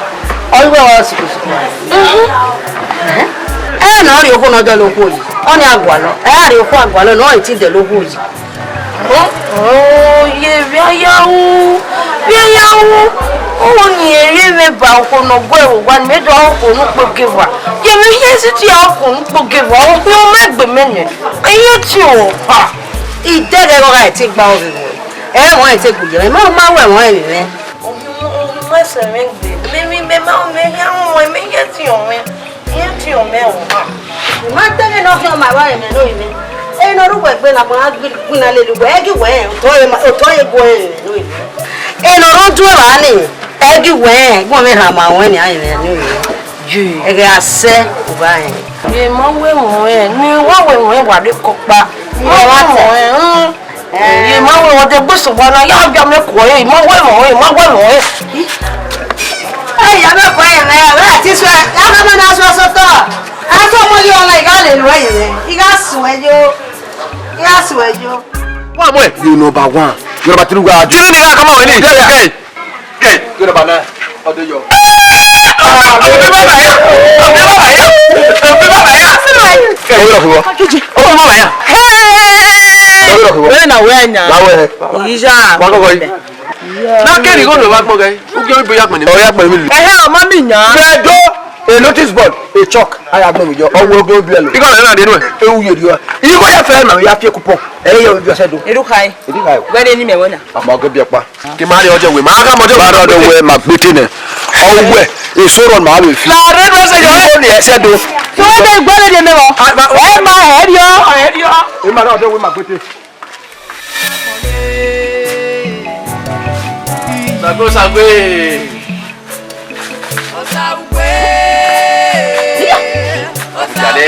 Ọ ru wẹ sukusuku. Mhm. Eh? Ẹ na ọ rhie okhuo ne ọ dọlọ okhuo yi. Ọni a gualọ. Ẹ a rhie okhuo a gualọ ne ọ i ti dẹlẹ okhuo yi. Oh, oh, ye vbe a ya ru. Vbe a ya ru. Owo ni ere vbe ba okhuo ne ọ gu ẹre owa ni, mẹ do a okhuo ne ukpo geva. Ye vbe hiẹn si ti a okhuo ne ukpo geva. Okhuo ma egbe mẹ nẹ. Ẹ i ye tie o. Ha. Idẹghẹ gha te gba ọghe ruẹ. Ẹ mọ ẹ te gbe yẹ. Ma ma wẹ mọ ẹ vbe mwẹ. Ohun, ohun, ma sẹ mwẹ gbe. Mẹ, mẹ, mẹ, ma, mẹ hian mwẹ, mẹ hian tiọn mwẹ. Hian tiọn mwẹ o. Ma te vbe nọ khian ma wa ẹmwẹ no imẹ. Ẹ nọ ru wẹ gbe na gba gbi na lele wẹ, ẹ ghi wẹ, otọ ye ma, otọ ye gu ẹmwẹ no imẹ. Ẹ nọ ru du evba ni, ẹ ghi wẹ, gu mwẹ ha ma wẹ ni a ẹmwẹ no imẹ. Ju, ẹghẹ a sẹ, u gha rẹn. Ye ma wẹ mọ ẹ, ne wa wẹ mọ ẹ wa de kọkpa. Ye ma wẹ mọ ẹ, hmm. Ye ma wẹ mọ de gbe sogba na, ya bia mẹ kuọ ẹ, ma wẹ mọ ẹ, ma wẹ mọ ẹ. Ẹ Ya vbe kọ ẹre mwẹ, a vbe a ti suẹ, a gha ma na suẹ sotọ. A tọ ọmọ ye ọna, I gha lele uẹ ye mwẹ. I gha suẹ yo. I gha suẹ yo. Wa mọ ẹ. You number one. You number three, wa. Jiri ni gha kama wẹ ni. Yeah, yeah. Hey. Hey. You number nine. Ọdẹ yọ. Ọdẹ bàbá yá. Ọdẹ bàbá yá. Ọdẹ bàbá yá. Hey, you number one. Ọdẹ bàbá yá. Hey. Hey, na wẹ nya. Na wẹ. Iya. Wa kọkọ yi. Na kẹ́ni kò ló wá gbọ́ gẹ́. Ó jẹ́ ibo ya pẹ̀lú. Ó ya pẹ̀lú. Ẹhẹ́, ọmọ mi yàn. Fẹ́dọ́, a notice board, a chalk, a ya gbẹ̀mí jọ, ọwọ́ oge obi ẹlò. Ikọ̀ rẹ̀ náà dénú ẹ̀. Ewu yèrè wa. Iye kò yẹ fẹ́ màmí ya fi ekupọ̀. Ẹ yẹ ojú ọsẹ do. Eru kai. Eru kai. Wẹ́rẹ́ ni mẹ̀wẹ́ na. Àmọ́ ọgẹ́ bí ẹ pa. Kí n máa rí ọjọ́ ìwé, máa ká ọmọdé. Máa rí ọjọ́ ìwé, máa gbé tì nẹ. Ọwẹ́, èso rọ̀ máa bẹ̀ fi. Láàrin ló ṣe yọ. Iye kò ní ẹsẹ̀ do. Tí wọ́n dé gbọ́dọ̀ dé mẹ́wàá. Ẹ máa ẹ̀ rí ọ. Ẹ máa rí ọjọ́ ìwé, máa gbé tì. Sagbe, sagbe. Jale.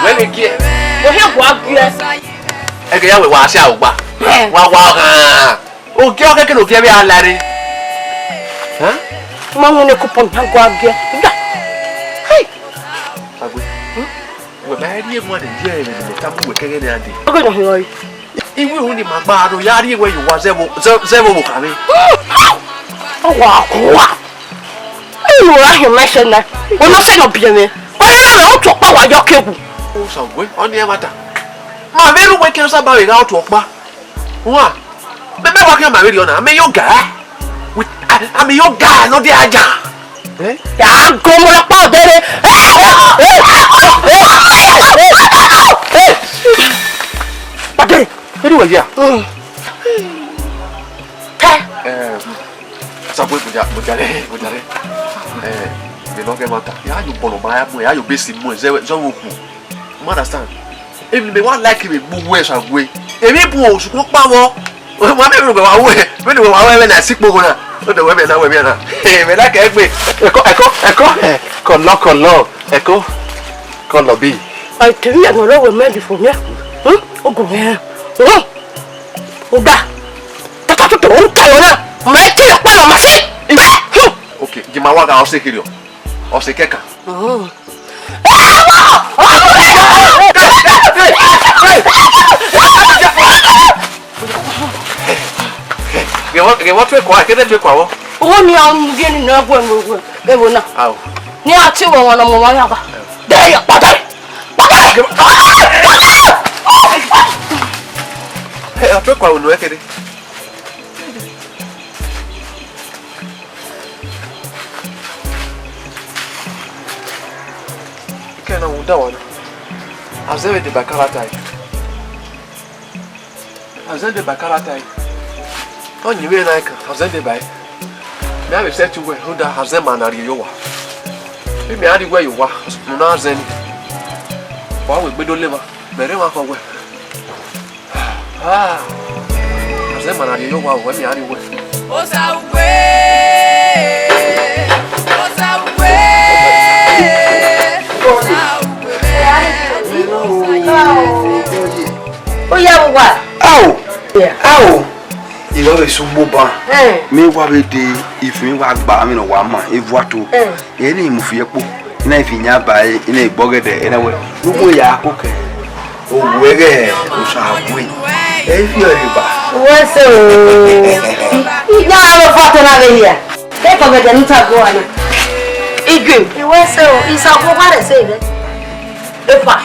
Wẹ ni gie. Ẹgẹ ya wẹ wa si aogba. Wa wa han. Ogie ọkẹkẹ ne ogie vbe a lare. Huh? Ma wọn ne kupọn na gua gie. Hey. Sagbe. Wẹ ma rhie emwa ne iye ẹre ne mẹ tama uwẹ kẹghẹ ne a dee. Oge nọ hin ọre. Iwinna ni ma gba aro ya rhie wẹ ye owa zẹ vbe, zẹ, zẹ vbe owa okha mwẹ. Ọ wa kua. Unu ra hin ma ẹsẹ na. Wẹ ma sẹ yọ biẹ mwẹ. Wẹ rẹ na mẹ otu ọkpa wa yọ kegwu. Osague, ọnii ẹmwata. Ma vbe ru wẹ kẹ Osa ba vbe gha otu ọkpa. Wa, mẹ, mẹ wa khian ma vberriọ na, amẹ yo ga. With, a, amẹ yo ga, nọ dia aja. Eh? Ya go mo la pa odere. Pade, edu wa ya. Mm. Tẹ. Eh, Sagbe, mo ja, mo jale, mo jale. Eh, me no get matter. Ya yo bọlọ ma ya mu, ya yo besi mu, zẹ, zẹ wo ku. You understand? Emwi ne mẹ wa like vbe gbe uwẹ Sagbe. Emwi bu sukun kpa vbọ. Wa mẹ vbe wa wẹ, vbe ne wa wẹ vbe na si kpogho na. O de wẹ mẹ na wẹ mẹ na. Eh, mẹ like egbe. Ẹko, ẹko, ẹko, eh, kọlọ, kọlọ, ẹko, kọlọ bi. Ai, te mi ya no lo we me di fo mi. Hmm? O gu mi. Hmm? O da. Tata tutu, o ta yo na. Ma ti yo pa lo ma si. Hmm. Okay, di ma wa ga ọse kiri o. Ọse kẹkan. Hmm. Ghe vbọ, ghe vbọ tue kua, kede tue kua vbọ? Owọ ni a mu gie ni nọ ẹguẹ mu ẹguẹ, ẹvbo na. Ao. Ni a tie wẹ wọn nọ mu wọn ya ba. De ya, pata, pata. Ẹ, a tue kua unu ẹkẹdẹ. Kẹ na wu da wa na. Azẹn vbe deba karata yi. Azẹn deba karata yi. Ọ yin vbe na kan, azẹn deba yi. Mẹ a vbe sẹtin uwẹ, rhunmwuda azẹn ma na rhie ye owa. Vbe mẹ a rhie uwẹ ye owa, ne u na zẹn ni. Wa wẹ egbe do le emwa, mẹ rre emwa khọ wẹ. Ah, azẹn ma na rhie ye owa, wẹ mẹ a rhie uwẹ. Osa ugbe, osa ugbe, osa ugbe. Ó yá vbe uwa. Ao! Yeah. Ao! Ìwọ vbe sẹ ugbo ban. Eh. Mẹ wa vbe de ifin wa gba, mẹ ne wa ma, evuato. Eh. Ẹ ne mu fi ẹkpo. I na fi yan ba, i na gbe ọghẹdẹ, i na wẹ. Ugbo ya ko kẹ. Owu ẹghẹ Osa ugbe. Ẹ fi ọre ba. Wẹ sẹ o. Ya aro fọtọ na vbe hia. Ke kọ vbe ẹdẹ ne u ta go ana. Igwe. Iwẹ sẹ o, Osa ugbo wa rẹ sẹ vbe. Epa.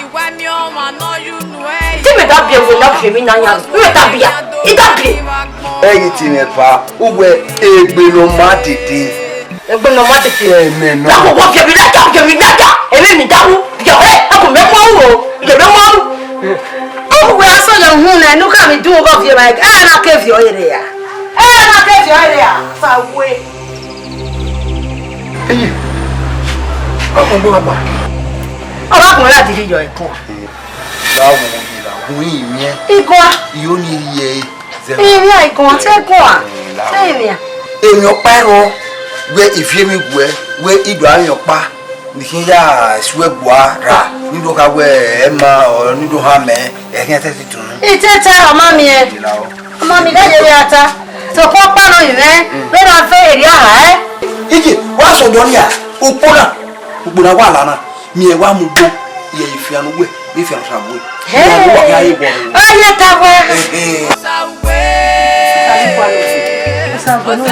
Te mẹ da biẹ wẹ na biẹ emwi na yan. Mẹ da biẹ. I da biẹ. Ẹ ghi te mwẹ pa, uwẹ egbe ne ọ ma tete. Egbe ne ọ ma tete. Ẹmẹ nọ. Na koko biẹ emwi na da, biẹ emwi na da. Emwi mi da wu. Biẹ, ẹ, ẹ ko mẹ kpọ wu o. Biẹ mẹ kpọ wu. Ọ wẹ asọ lẹ uhunmwu nẹ, ne u khama idunmwu ghe ọ viọ emwa, ẹ na ke viọ ẹre ra. Ẹ na ke viọ ẹre ra. Fa we. Eyi, ọmọ ọgbọn wa gba. Ọmọ ọgbọn ra diri yọ ẹkun. La wo ye la, wo yi miẹn. Igua. Iyo ni ye. Emwi a igun, te gun a? Te emwi a? Emwi ọkpa ẹrọ, wẹ iviẹmwi guẹ, wẹ ido amwi ọkpa, ne I khian ya suẹ gua ra, ne I do kha wẹ ẹ ma, ọ ne I do ha mẹ, ẹ khian te titun. I te ta, ọ ma miẹn. Ọ ma miẹn, ghẹ ye ya ta. Sokpan ọkpa nọ rinmwẹ, vbene a fe erriọ a ra ẹe. Iye, wa sẹ odọ nia, ukpo na, ukpo na wa la na, miẹn wa mu ugbo, ye ifian uwẹ, vbe ifian Osague. Hẹ. Ifian uwẹ, ya ye wọ. Ọ ya ta wẹ. Eh, eh. Osague. Osague nọ.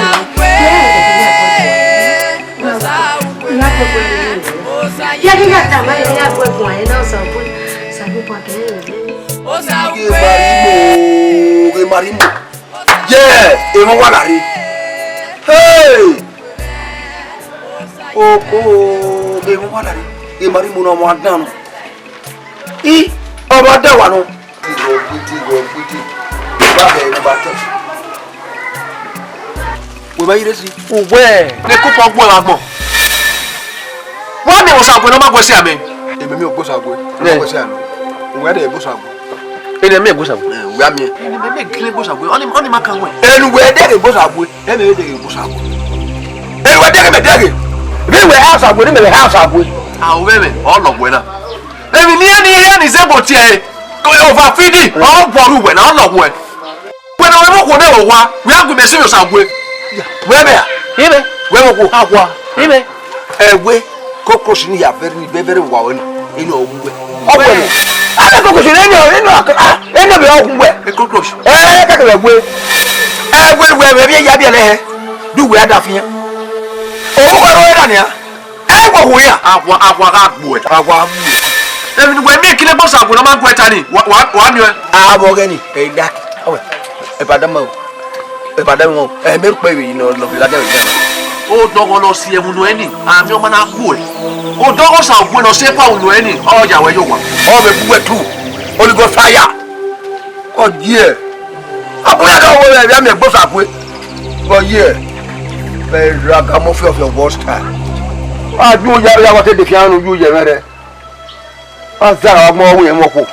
Ya ghi ya tama ya ya bu ẹkun ẹre na Osague. Osague pa kẹ. Ghe Marimo, ghe Marimo. Ye, emọ wa la rre. Hey! Oko, emọ wa la rre. Ghe Marimo na wa dan nọ. I, ọ wa da wa nọ. Tigọ gbiti, tigọ gbiti. Wa bẹ, wa bẹ tọ. Wẹ ma yi resi. Uwẹ ne kupa ọgbọ vbe agbọn. Wa miẹn Osague ne ọ ma gu ẹse amẹ. Emẹ miẹn Osague, ọ ma gu ẹse amẹ. Uwẹ de Osague. Ene miẹn Osague. Eh, uwẹ miẹn. Ene miẹn gele Osague. Ọni, ọni ma kan wẹ. Enu wẹ dẹghe Osague. Emẹ dẹghe Osague. Enu wẹ dẹghe mẹ dẹghe. Vbe wẹ ha Osague, ne mẹ ha Osague. A, uwẹ mẹ, ọ lọguẹ na. Emwi ne iran ni, iran ni zẹ ebo tie ẹre, overfeeding, ọ guọrọ uwẹ na, ọ lọguẹ. Wẹ ne ọ mwẹ okhuo ne ẹvbo owa, wẹ a gu imẹ sẹ Osague. Wẹ mẹ a? Imẹ. Wẹ mwẹ okhuo? Awa. Imẹ. Ẹwe, cockroach ni ya vẹrẹ ni, vẹrẹ wa wẹ ni, eni ọ wu wẹ. Ọ wẹ ni. A mẹ cockroach ni, eni, eni, eni ọ bẹ ọ wu wẹ. E cockroach. Ẹ, kẹkẹ wẹ. Ẹ, wẹ, wẹ, wẹ, vbe ya biẹ lẹ hẹ. Du wẹ a da fian. O, wẹ, wẹ, da nia. Ẹ, wẹ, wẹ ya. Awa, awa gha gbuẹ. Awa gbuẹ. Emwi ne uwẹ miẹn kile gbe Osague ne ọ ma gu ẹta ni, wa, wa, wa miẹn ọẹn. A vbe ọghẹ ni, ẹ i da. Ọwẹ, ẹ ba da ma o. Ẹ ba da ma o. Ẹ mẹ kpẹ vbe yi nọ, nọ vbe ladian vbe. Odọghọ ne ọ si ẹvbo nuẹn ni, amẹ ọma na gu ẹe. Odọghọ Osague ne ọ si ẹkua vbe nuẹn ni, ọ ya wẹ ye owa. Ọ vbe gu ẹe tu, Holy Ghost fire. Ọ ye. Ọ bu ya da wẹ vbe amẹ gbe Osague. Ọ ye. Vbe raga mọ fiọfiọ wọ style. A ju ya, ya wa te de fian nu ju ye mẹ rẹ. A zara wa gbọn wẹ mwẹ khuo.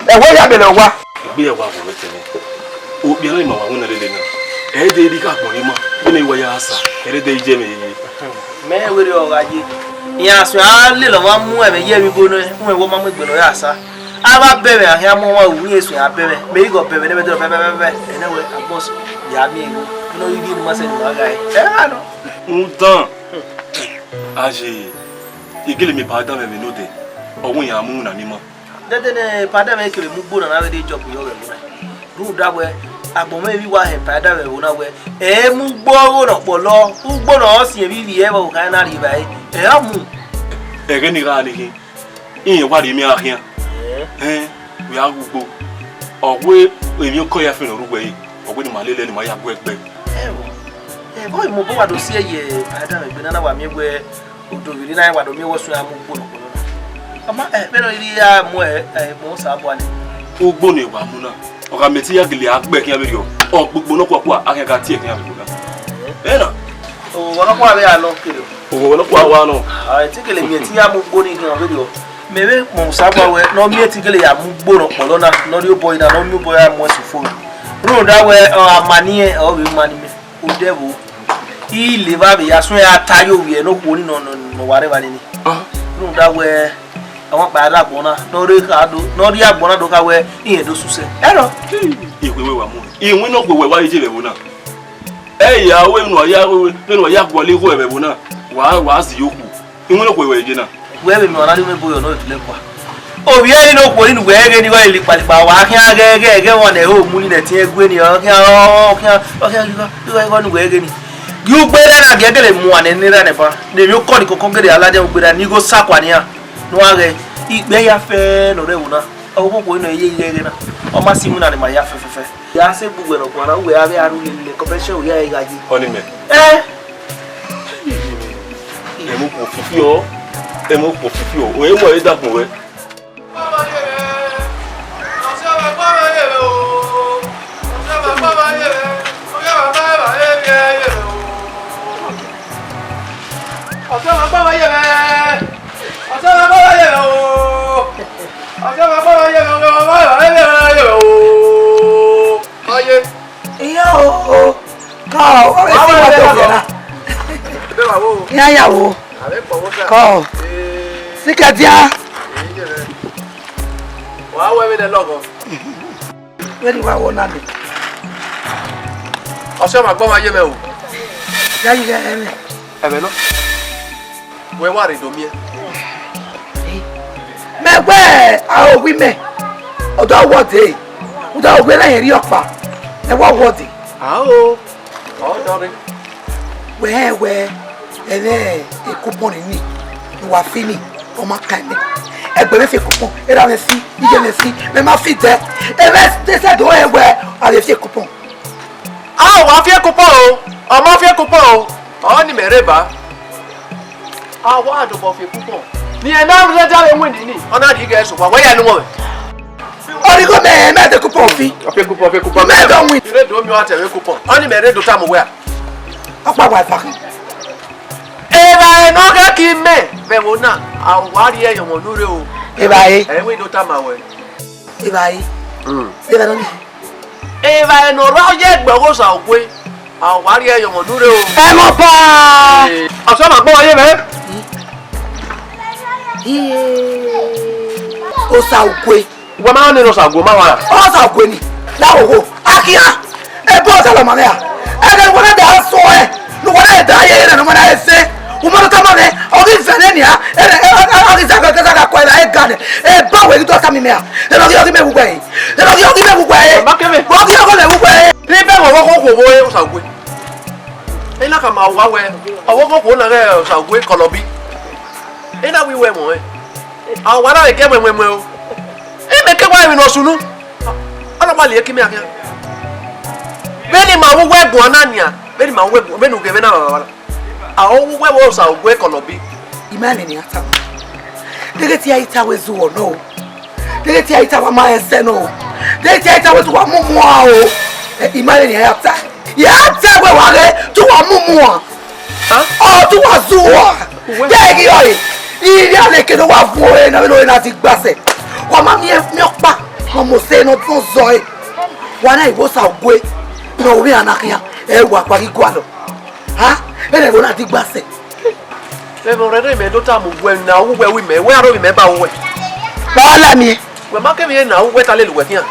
Ẹwẹ ya bẹlẹ owa. Egbe ya wa vbe tẹmwẹ. Okpia na ima wa winna lele na. Ẹ dẹ rhie gha gbọn ima. Vbene wa ya sa, ẹ dẹ iye mwẹ yeye. Mẹ wẹ rhie ọ gha ye. Iran suẹn a lele ọmwa mu ẹmwẹ ye emwi ibo nẹ, uwẹ wẹ ọ ma mu egbe ne ọ ya sa. A vbe bẹmwẹ a khian mu ọmwa ru, iran suẹn a bẹmwẹ. Mẹ igho bẹmwẹ ne ẹmwẹ dẹ bẹbẹbẹbẹ. Ẹnẹ wẹ, a boss, ya miẹn igho. Ne ọ ghi rhie ne ima sẹ ne ima gha ẹe. Ẹ gha nọ. Udan. Aye, igele miẹn Padamwẹ vbe nodẹ, ọ wẹ iran mu na ni ima. Dẹdẹ ne Padamwẹ kevbe mu ugbo na na vbe rhie Job yọ vbe ẹvbo na. Rhunmwuda wẹ, agbọn mwẹ vbe wa họn Padamwẹ ẹvbo na wẹ, ẹ mu ugbo ọgho ne ọ kpọlọ, ugbo ne ọ siẹn vbe ivbi ẹvbo khan na rhie evbare, ẹ ra mu. Ẹghẹ ni gha ni khin, irẹn wa rhie imian khian. Ẹn, wẹ a gu ugbo. Ọ wẹ emwi okọ ya fẹn ne ọ rre uwẹ ẹre, ọ wẹ ne ima lele ne ima ya gu ẹgbẹ. Ẹvbo, ẹvbo, imobọ wa do si ẹe ye Padamwẹ egbe na na wa miẹn wẹ, Odovbirri na wa do miẹn wẹ ọ suẹn a mu ugbo ne ọ kpọlọ na. Ọ ma, eh, vbene ọ rhirhi ya mu, eh, eh, mu Osanobua nẹ. Ugbo ne wa mu na, ọ gha mẹ te ya gele a gbe khian vberriọ, ọgbugbo nọkhuakhua a khian gha tie khian vbe ugbo na. Ẹ na. Oghọ nọkhua vbe a nọ kere. Oghọ nọkhua wa nọ. A te gele miẹn te ya mu ugbo ni khian vberriọ. Mẹ vbe kpọnmwẹ Osanobua wẹ ne ọ miẹn te gele ya mu ugbo ne ọ kpọlọ na, ne ọ rhie obọ na, ne ọ miẹn obọ ya mu ẹse ufo. Rhunmwuda wẹ, ọ, ama ni rẹn, ọ vbe ma ni mẹ. Odẹ vbo? I lele evba vbe ya suẹn a ta ye ovbi ẹre ne okhuo ni nọ, nọ, nọ wa rre evba nini. Ah. Rhunmwuda wẹ, ọmwa kpa rre agbọn na, ne ọ rre kha do, ne ọ rrie agbọn na do kha wẹ, irẹn do susẹ. Ẹrọ. Iwẹ wẹ wa mu. Iwinna okhuo wẹ wa ye vbe ẹvbo na. Ẹ ya wẹ ne uwa ya, wẹ ne uwa ya gualọ igho vbe ẹvbo na. Wa, wa zẹ okhuo. Iwinna okhuo wẹ ye na. Wẹ vbe mẹ ọna ni mwẹ ebo yọ ne ọ tule kua. Ovbi ẹre ne okhuo ni wẹ ghe ni ghe likpalikpa, wa khian ghẹ ghẹ ghẹ wọn ne ho mu ni nẹ tiẹn gue ni, ọ khian, ọ khian, ọ khian igho, igho, igho ni wẹ ghe ni. Gi ugbera na gẹ gele mu ane ne ra nẹ ba. Ne emwi okọ ni koko gele a ladian ugbera ni igho sa kua nian. Ne uwa ghẹ, ikpẹ ya fẹ ne ọ rre ẹvbo na. Ọvbokhan okhuo nọ ye ighe ighe na. Ọ ma si iwinna ne ima ya fẹfẹfẹ. Ya sẹ egbe uwẹ nọkhuan na, uwẹ avbe a ru lele convention, u ya ẹre gha ye. Ọni mẹ. Ẹ? Ẹmwẹ okhuo fifiọ, ẹmwẹ okhuo fifiọ, u i mu ẹre dagbọn wẹ. Ọsẹ ọmọ gbọmọ yẹ mẹ. Ọsẹ ọmọ gbọmọ yẹ mẹ o. Ọsẹ ọmọ gbọmọ yẹ mẹ o. Ọmọ gbọmọ yẹ mẹ o. Ọye. Iya o. Ka o, o bẹ si wa to na. Ebe wa wo. Ya ya wo. Abe kpọ wo sa. Ka o. Ee. Sika dia. Ee, ye mẹ. Wa wo ebe de lọgọ. Where do I want to be? Ọsẹ ma gbọ ma ye mẹ o. Ya yi ghẹ ẹmwẹ. Ẹmwẹ nọ. Wẹ wa rre do miẹn. Mẹ wẹ a owi mẹ, ọdọ wọde, uda owi ẹre rhie ọkpa, ẹ wa wọde. Ao, ọ dọghe. Wẹ wẹ ẹmwẹ ekupọn ni, ne uwa fi ni, ọ ma kan mẹ. Ẹgbẹ mwẹ fi ekupọn, erha mwẹ fi, iye mwẹ fi, mẹ ma fi dẹ. Ẹmwẹ te sẹ do rẹn wẹ a vbe fi ekupọn. A wa fi ekupọn o, ọ ma fi ekupọn o, ọ ni mẹ rre ba. A wa dobọ fi ekupọn. Ni ẹ na rre da vbe winna ni, ọ na rhie ighe sokpan, wẹ ya enu mwẹ. Ọrigho mẹ, mẹ de ekupọn fi. Ọ fi ekupọn, ọ fi ekupọn. Mẹ dọ win. I rre do miẹn ọtẹn vbe ekupọn, ọ ni mẹ rre do tama uwẹ a. Ọkpa wa eva. Evbare ne ọ ghẹ ke imẹ vbe ẹvbo na, a wa rhie ẹyọnmwẹ unu rre o. Evbare. Ẹ i wẹ do tama wẹ. Evbare. Mm. Evbare nọ ni. Evbare ne ọ rre ọ ye egbe ọghe Osaukwe, a wa rhie ẹyọnmwẹ unu rre o. Ẹmwẹ ọba! Ee, ọsẹ ma gbọ wa ye mwẹ. Iye. Osaukwe. Wẹ ma nene Osaukwe ma wa. Osaukwe ni, la wo wo. Akia. Ebe ọzọ lọ ma mwẹ a. Ẹghẹ ne uwa na da sọ ẹ, ne uwa na da ye ẹre ne uwa na ẹse. Uwa na tama mwẹ, ọ ghi zẹ nẹ nia, ẹre, ọ ghi zẹ gha, zẹ gha kua ẹre ga nẹ. Eba wẹ ghi do tama mwẹ a. Ẹre ọ ghi, ọ ghi mẹ vbe uwẹ ẹre. Ẹre ọ ghi, ọ ghi mẹ vbe uwẹ ẹre. Ọ ghi, ọ ghi mẹ vbe uwẹ ẹre. Rhie bẹghe ọvbokhan okhuo vbe Osaukwe. Ena khama uwa wẹ, ọvbokhan okhuo na ghe Osaukwe kọlọbi. Ena wẹ i wẹ ẹmwẹ ọnrẹn. A wa na vbe gie ẹmwẹ ẹmwẹ o. Imẹ ke wa emwi ne ọ sunu. Ọ na wa lie eke imẹ khian. Vbene ima vbe uwu ẹguae na nian, vbene ima vbe uwu ẹguae, vbene u ghe mwẹ na vbe avara. A ho uwu ẹguae vbe Osaukwe kọlọbi. I ma rẹn ne iran ta. Deghẹ te iran ta wẹ zẹ uwẹ nọ o. Deghẹ te iran ta wa ma rẹn sẹ nọ o. Deghẹ te iran ta wẹ te uwa mu mua o. Ẹ, I ma rẹn ne iran ta. Iran ta wẹ wa ghe te uwa mu mua. Ọ te uwa zẹ uwa. Uwẹ. Deghẹ ọ re. Ivbi a leke ne uwa vuọn ore na vbene ore na di gbasẹ. Wa ma miẹn, miẹn ọkpa, wa mose ne ọ zọe. Wa na iwẹ Osaukwe, ne ọ vbe iran na khian, ẹ wa kpa ghi gualọ. Ha? Vbene ẹvbo na di gbasẹ. Vbe ọrẹre mẹ do tama uwẹ na, uwẹ ru imẹ, wẹ aro vbe imẹ ba uwẹ. Wa la miẹn. Wẹ ma kevbe na, uwẹ ta lele uwẹ khian.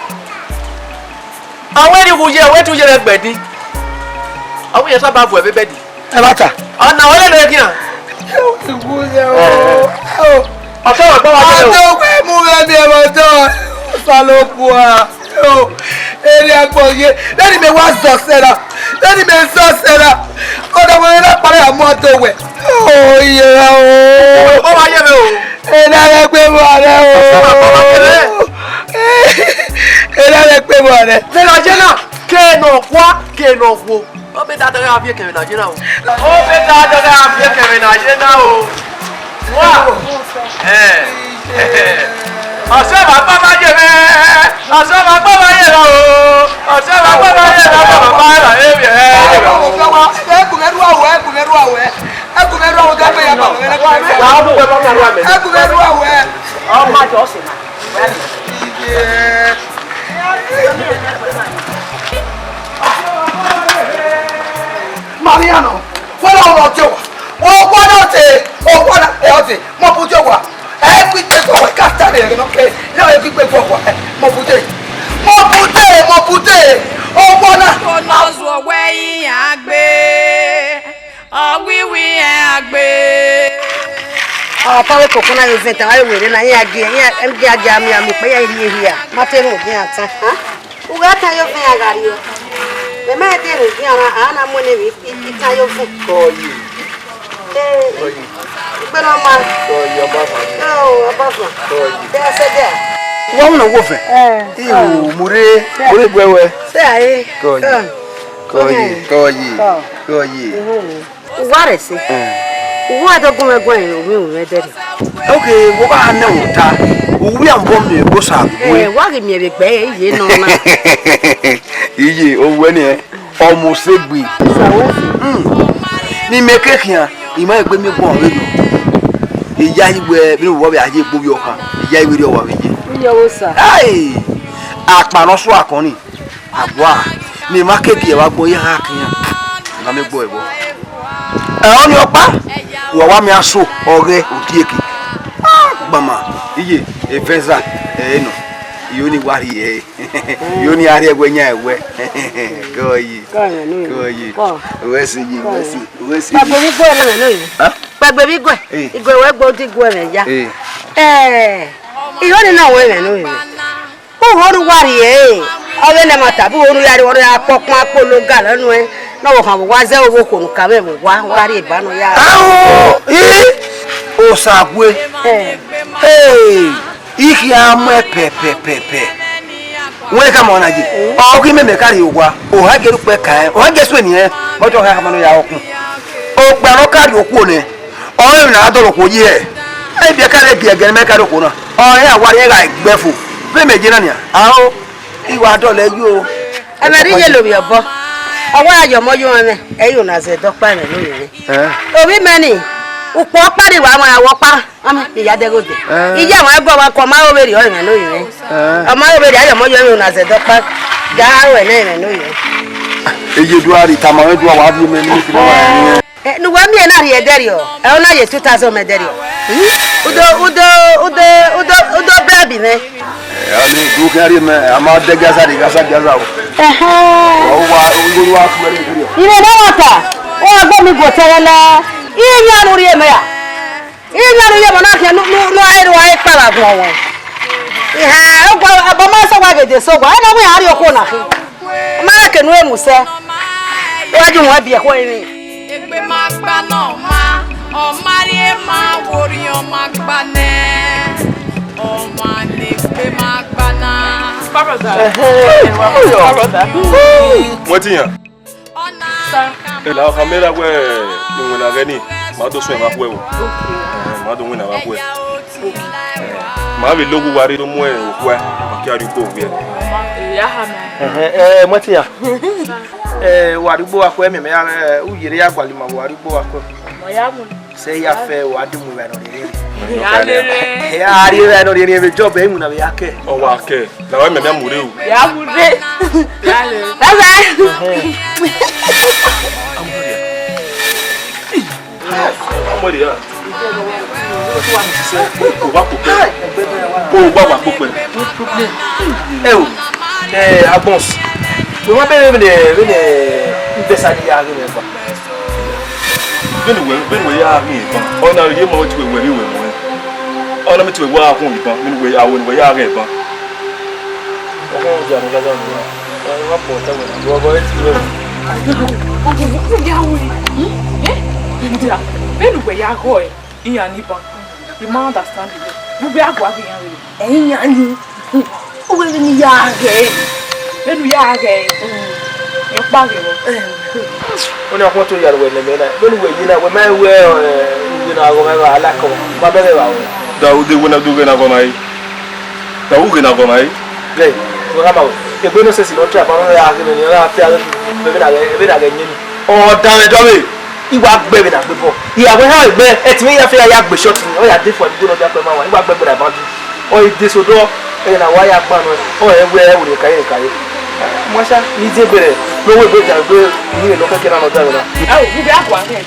A wẹ rhie uwu ye, a wẹ tu ye vbe ẹgbẹdin. A wẹ iran saba vuẹ vbe bẹdi. Ẹmwata. Ọna wẹ lele khian. Iwu ye o. Ọtọ wa gbọ wa ye o. Ọtọ wẹ mu vbe ẹmwata. Osalobua. O, erriọ agbọn ye, vbene imẹ wa zẹ ọsẹ na, vbene imẹ zẹ ọsẹ na, ọ na wẹ na kpare ya mu ọdọ wẹ. O, iye ra o. Ọ wa ye mwẹ o. Ena rẹ gbe vbe ọnrẹn o. Ena rẹ gbe vbe ọnrẹn. Vbe na ye na, ke ne ọ kua, ke ne ọ wo. Ọ be da dọghe a viẹ kẹmwẹ na ye na o. Ọ be da dọghe a viẹ kẹmwẹ na ye na o. Wa. Ẹ. Ọsẹ ma gbọ ma ye mwẹ. Ọsẹ ma gbọ ma ye mwẹ o. Ọsẹ ma gbọ ma ye mwẹ, ma gbọ ma ye mwẹ. Ẹ gbe mwẹ ru awẹ, ẹ gbe mwẹ ru awẹ. Ẹ gbe mwẹ ru awẹ, ẹ gbe ya ba mwẹ. Ẹ gbe mwẹ ru awẹ. Ọ ma jọ sẹ na. Mariano, wọ́n lọ rọ ọjọ́ wa. Wọ́n wọ́n náà ṣe, wọ́n wọ́n náà ṣe ọjọ́. Mo bu ọjọ́ wa. Ẹ kú ìgbé fún ọwọ́ ká sáré ẹ̀rọ náà kẹ́. Náà ẹ kú ìgbé fún ọwọ́ ẹ. Mo bu dé. Mo bu dé, mo bu dé. Ọwọ́ náà. Kò nọ zuọ wẹ iran gbe, ọwiwi ẹn a gbe. Ọkọ vbe koko na yo zẹn tẹ, wa yo were na, iran gie, iran gie amiami kpẹ, iran rhie hia. Ma te rhunmwuda iran tan. Ugha tan ye ovẹn iran gha rrie. Mẹ ma te rhunmwuda iran, a na mu ẹn vbe itan ye ovẹn. Kọye. Ee, kọye. Ikpe ne ọ ma. Kọye, ọbafan. Ee, ọbafan. Kọye. Te a sẹ dia. Wa wu na wo ovẹn. Ee. Iyo, mure, mure gbe wẹ. Sẹ a ye. Kọye. Kọye, kọye, kọye. Uwa rẹ sẹ. Uwa do gun mwẹ guan, ovbi mwẹ dẹrriọ. Ok, wo gha nẹ ota, uwu a mbọ miẹn egbe Osaukwe. Ẹ, wa ghi miẹn vbe egbe iye nọ na. Iye, owẹ nian, ọmọ osegbe. Osa wẹ sẹ. Hmm. Ne imẹ ke khian, I ma egbe miẹn guan vberriọ. Iyayi wẹ, vbene uwẹ vbe a ye egbe ovbi ọkhan, iyayi vberriọ wa vbe ye. Iye ọvbosa. Ai! Akpa ne ọ sua akọnni. Agbua, ne ima ke gie vbe agbọn ya gha khian, ima miẹn egbe ẹvbo. Ẹ, ọnii ọkpa, wa wa miẹn aso ọghe odieke. Agbama, iye, evẹza, ẹ, nọ. Iyo ni wa rhie. Iyo ni a rhie wẹ yan wẹ. Kọ yi. Kọ yan no. Kọ yi. Kọ. Wẹ si yi, wẹ si, wẹ si. Kpagbe vbe igue na no yi. Ha? Kpagbe vbe igue. Eh. Igue wẹ gbe odi igue mẹ ya. Eh. Eh. Iyo ni na wẹ mẹ no yi. Ughọ ne uwa rhie, ọ vbe ne ma tama ughọ ne u ya rrie, ọ ya kpọkpan kpolo galọ nuẹn, ne ọvbokhan vbe uwa zẹ ọvbokhan ne u ka mwẹ vbe uwa, wa rhie eba nọ ya. Ao, i, Osague. Eh. Hey, I khian mu pẹpẹpẹpẹ. Wẹ ka mọ na ye. Ọ ghi mẹ mẹ ka rrie owa. O ha ghe rukpẹ ka ẹn, o ha ghe suẹn niẹn, ọ jọ ha khama nọ ya ọkun. Okpia ne ọ ka rrie okuo nẹ. Ọ rẹn na dọlọ okhuo yi hẹ. Ẹ biẹ ka rẹ biẹ gẹ ne mẹ ka rrie okhuo na. Ọ rẹn a wa rẹn gha gbe ẹfo. Vbe mẹ ye na nian. Ao, I wa dọlọ yo. Ẹmwẹ rhie ye lovbiẹ obọ. Ọ wa ya ọmọ yo ẹmwẹ, ẹ i yo na zẹ dọkpa ẹmwẹ ne orinmwẹ. Eh. Ovbi mẹ ni, ukpọn ọkpa ni wa wan awọ ọkpa. Ọmọ, I ya dẹghe odẹ. Eh. I ya wan ẹguọ wa kọ ma ro vberriọ ẹmwẹ ne orinmwẹ. Eh. Ọ ma ro vberriọ, a ya ọmọ yo ẹmwẹ, una zẹ dọkpa. Ga aro ẹnẹ ẹmwẹ ne orinmwẹ. Eye do a rhie tama mwẹ do a wa viọ mẹ ne I kiri wa ẹmwẹ. Eh, ne uwẹ miẹn na rhie ẹdẹrriọ, ẹ, ọ na ye two thousand mẹ ẹdẹrriọ. Udo, udo, udo, udo, udo bribe mwẹ. Eh, a ni du khian rhie mẹ, a ma dẹ Gaza de, Gaza, Gaza o. Ẹhẹn. Ọ wa, ọ wa fún ẹre ẹdẹrriọ. Ire ne ọ ta, ọ gbe mi gu otọ na. Iran ru rhie mẹ ra? Iran ru rhie mẹ na khian, nu, nu, nu, a ru a kpa vbe agbọn wẹ. Ehẹn, ọ gua, ọbọ ma sẹ wa ghe de sẹ wa, ẹ na wẹ a rhie okhuo na khin. Ọ ma rẹn ke enu emu sẹ. Wa ju wọn biẹ ẹkhọ emwi. Egbe ma gba ne ọ ma, ọ ma rhie ma, wo rhie ọ ma gba nẹ, ọ ma ne egbe ma gba na. Ẹhẹn, ọyọ. Wẹn ti yan. Sir. Ela ọkha mẹ ra wẹ iwinna ghẹ ni, ma do suẹn vbe akhuẹ o. Okay. Eh, ma do winna vbe akhuẹ. Ma vbe loghe uwa rre do mu okhuẹ, ma kia rrie ugbo vbiẹ. Eya ha mẹ. Ẹhẹn, eh, Mọtiyan. Eh, wa rrie ugbo vbe akhuẹ, mẹ, mẹ ya, eh, u yerre ya gualọ ima vbe wa rrie ugbo vbe akhuẹ. Ọ ya mu. Sẹ ya fẹ, wa di mu vbe nọ rere. Ya rere. Ya rrie vbe nọ rere, vbe job, ẹ, iwinna vbe ya kẹ. Ọ wa kẹ. Na wa mẹ, mẹ mu rre o. Ya mu rre. Ya rere. Bye bye. Amọrẹ ya. Amọrẹ ya. O wa kpokpẹ. O wa wa kpokpẹ. Ẹ o, ẹ, Agbọns. Wẹ ma bẹrẹ vbene, vbene Ibẹsa ni ya ghe mwẹ gba. Vbene wẹ, vbene wẹ ya ghe ban. Ọ na rhie ma wẹ te wẹ rhie wẹ mu. Ọ na mi te wẹ wa khuọn iban, vbene wẹ, a wẹ ne wẹ ya ghe ban. Ọmọ ọjà ni gaza mu. Ọ wa pọ ta wẹ. Wọ bọ eti wẹ. Vbene wẹ ya ghe, iran ni ban. I ma understand you. Vbe a gua ghe iran vbe. Ẹ̀yin yan ni. Uwẹ vbene I ya ghẹ. Vbene u ya ghẹ. Ọkpa ghe vbọ. Ọ ni akhọn to ya ru wẹ nẹ mẹ na. Vbene uwẹ ye na, wẹ ma wẹ, eh, uwẹ na ghọ ma vbe alakọ. Ma bẹghe vbe aro. Da ude wẹ na du ghẹ na ghọ ma re. Da u ghẹ na ghọ ma re. Ghẹ, wẹ gha ma wẹ. Egbe nọ sẹsi nọ try pa nọ ya ghe mẹ ni, ọ gha fia vbe na ghẹ, vbe na ghẹ yẹn ni. Ọ da mwẹ dọ vbe. I wa gbe vbe na gbe bọ. I ya wẹ ha gbe, ẹtin mwẹ ya fẹ ya gbe short ni, ọ ya de fo ẹdugbo nọ dia kpẹ ma wa, I wa gbe gbe na bandu. Ọ i de so dọ, ẹghẹ na wa ya gba nọ, ọ rẹ wẹ ẹ wẹ ka ye ka ye. Masha, I de gbe rẹ, no we gbe dia gbe, I ni nọ kẹkẹ na nọ da vbe na. Ẹ o, u bẹ akua kẹ.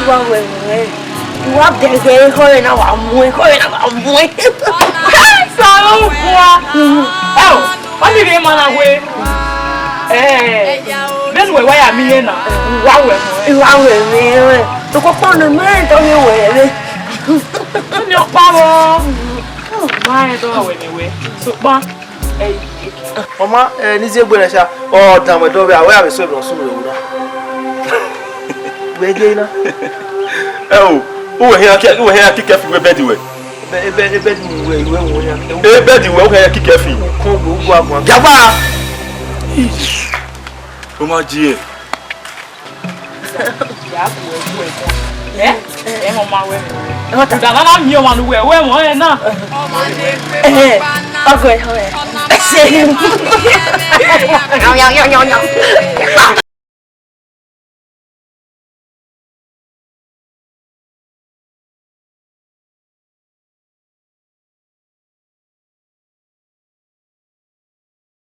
I wa wẹ wẹ, I wa gẹgẹ ehọ rẹ na wa muẹ, ehọ rẹ na wa muẹ. Sa lọ bua. Ẹ o, ọ ni rhe ma na wẹ. Eh, vbene uwẹ wa ya miẹn na, wa wẹ mwẹ. I wa wẹ mwẹ, wẹ. Toko kpọ ne mẹ tọ mi wẹ vbe. Ni ọkpa vbọ. Ma rẹn dọ wẹ ne wẹ. Sokpan, ẹ yi. Ọ ma, eh, ne I zẹ egbe na sha, ọ dan mwẹ dọ vbe, a wẹ a vbe sẹ emwi ne ọ sunu vbe ẹvbo na. Wẹ ghe na. Ẹ o, uwẹ hia kẹ, uwẹ hia kikẹ fi wẹ bẹdi wẹ. Ebe, ebe, ebe di mu wẹ, iwẹ mu ya. Ebe di wẹ, u hẹ kikẹ fi. Ukun gbe, u gua guan. Jagba! O ma ji e. Ya ku ẹ, ku ẹ. Eh? Ẹ mọ ma wẹ. Ẹ mọ ta. Da na na mi o ma nu wẹ, wẹ mọ ẹ na. Eh, ọgọ ẹ, ọgọ ẹ. Ẹ ṣe. Yan, yan, yan, yan, yan.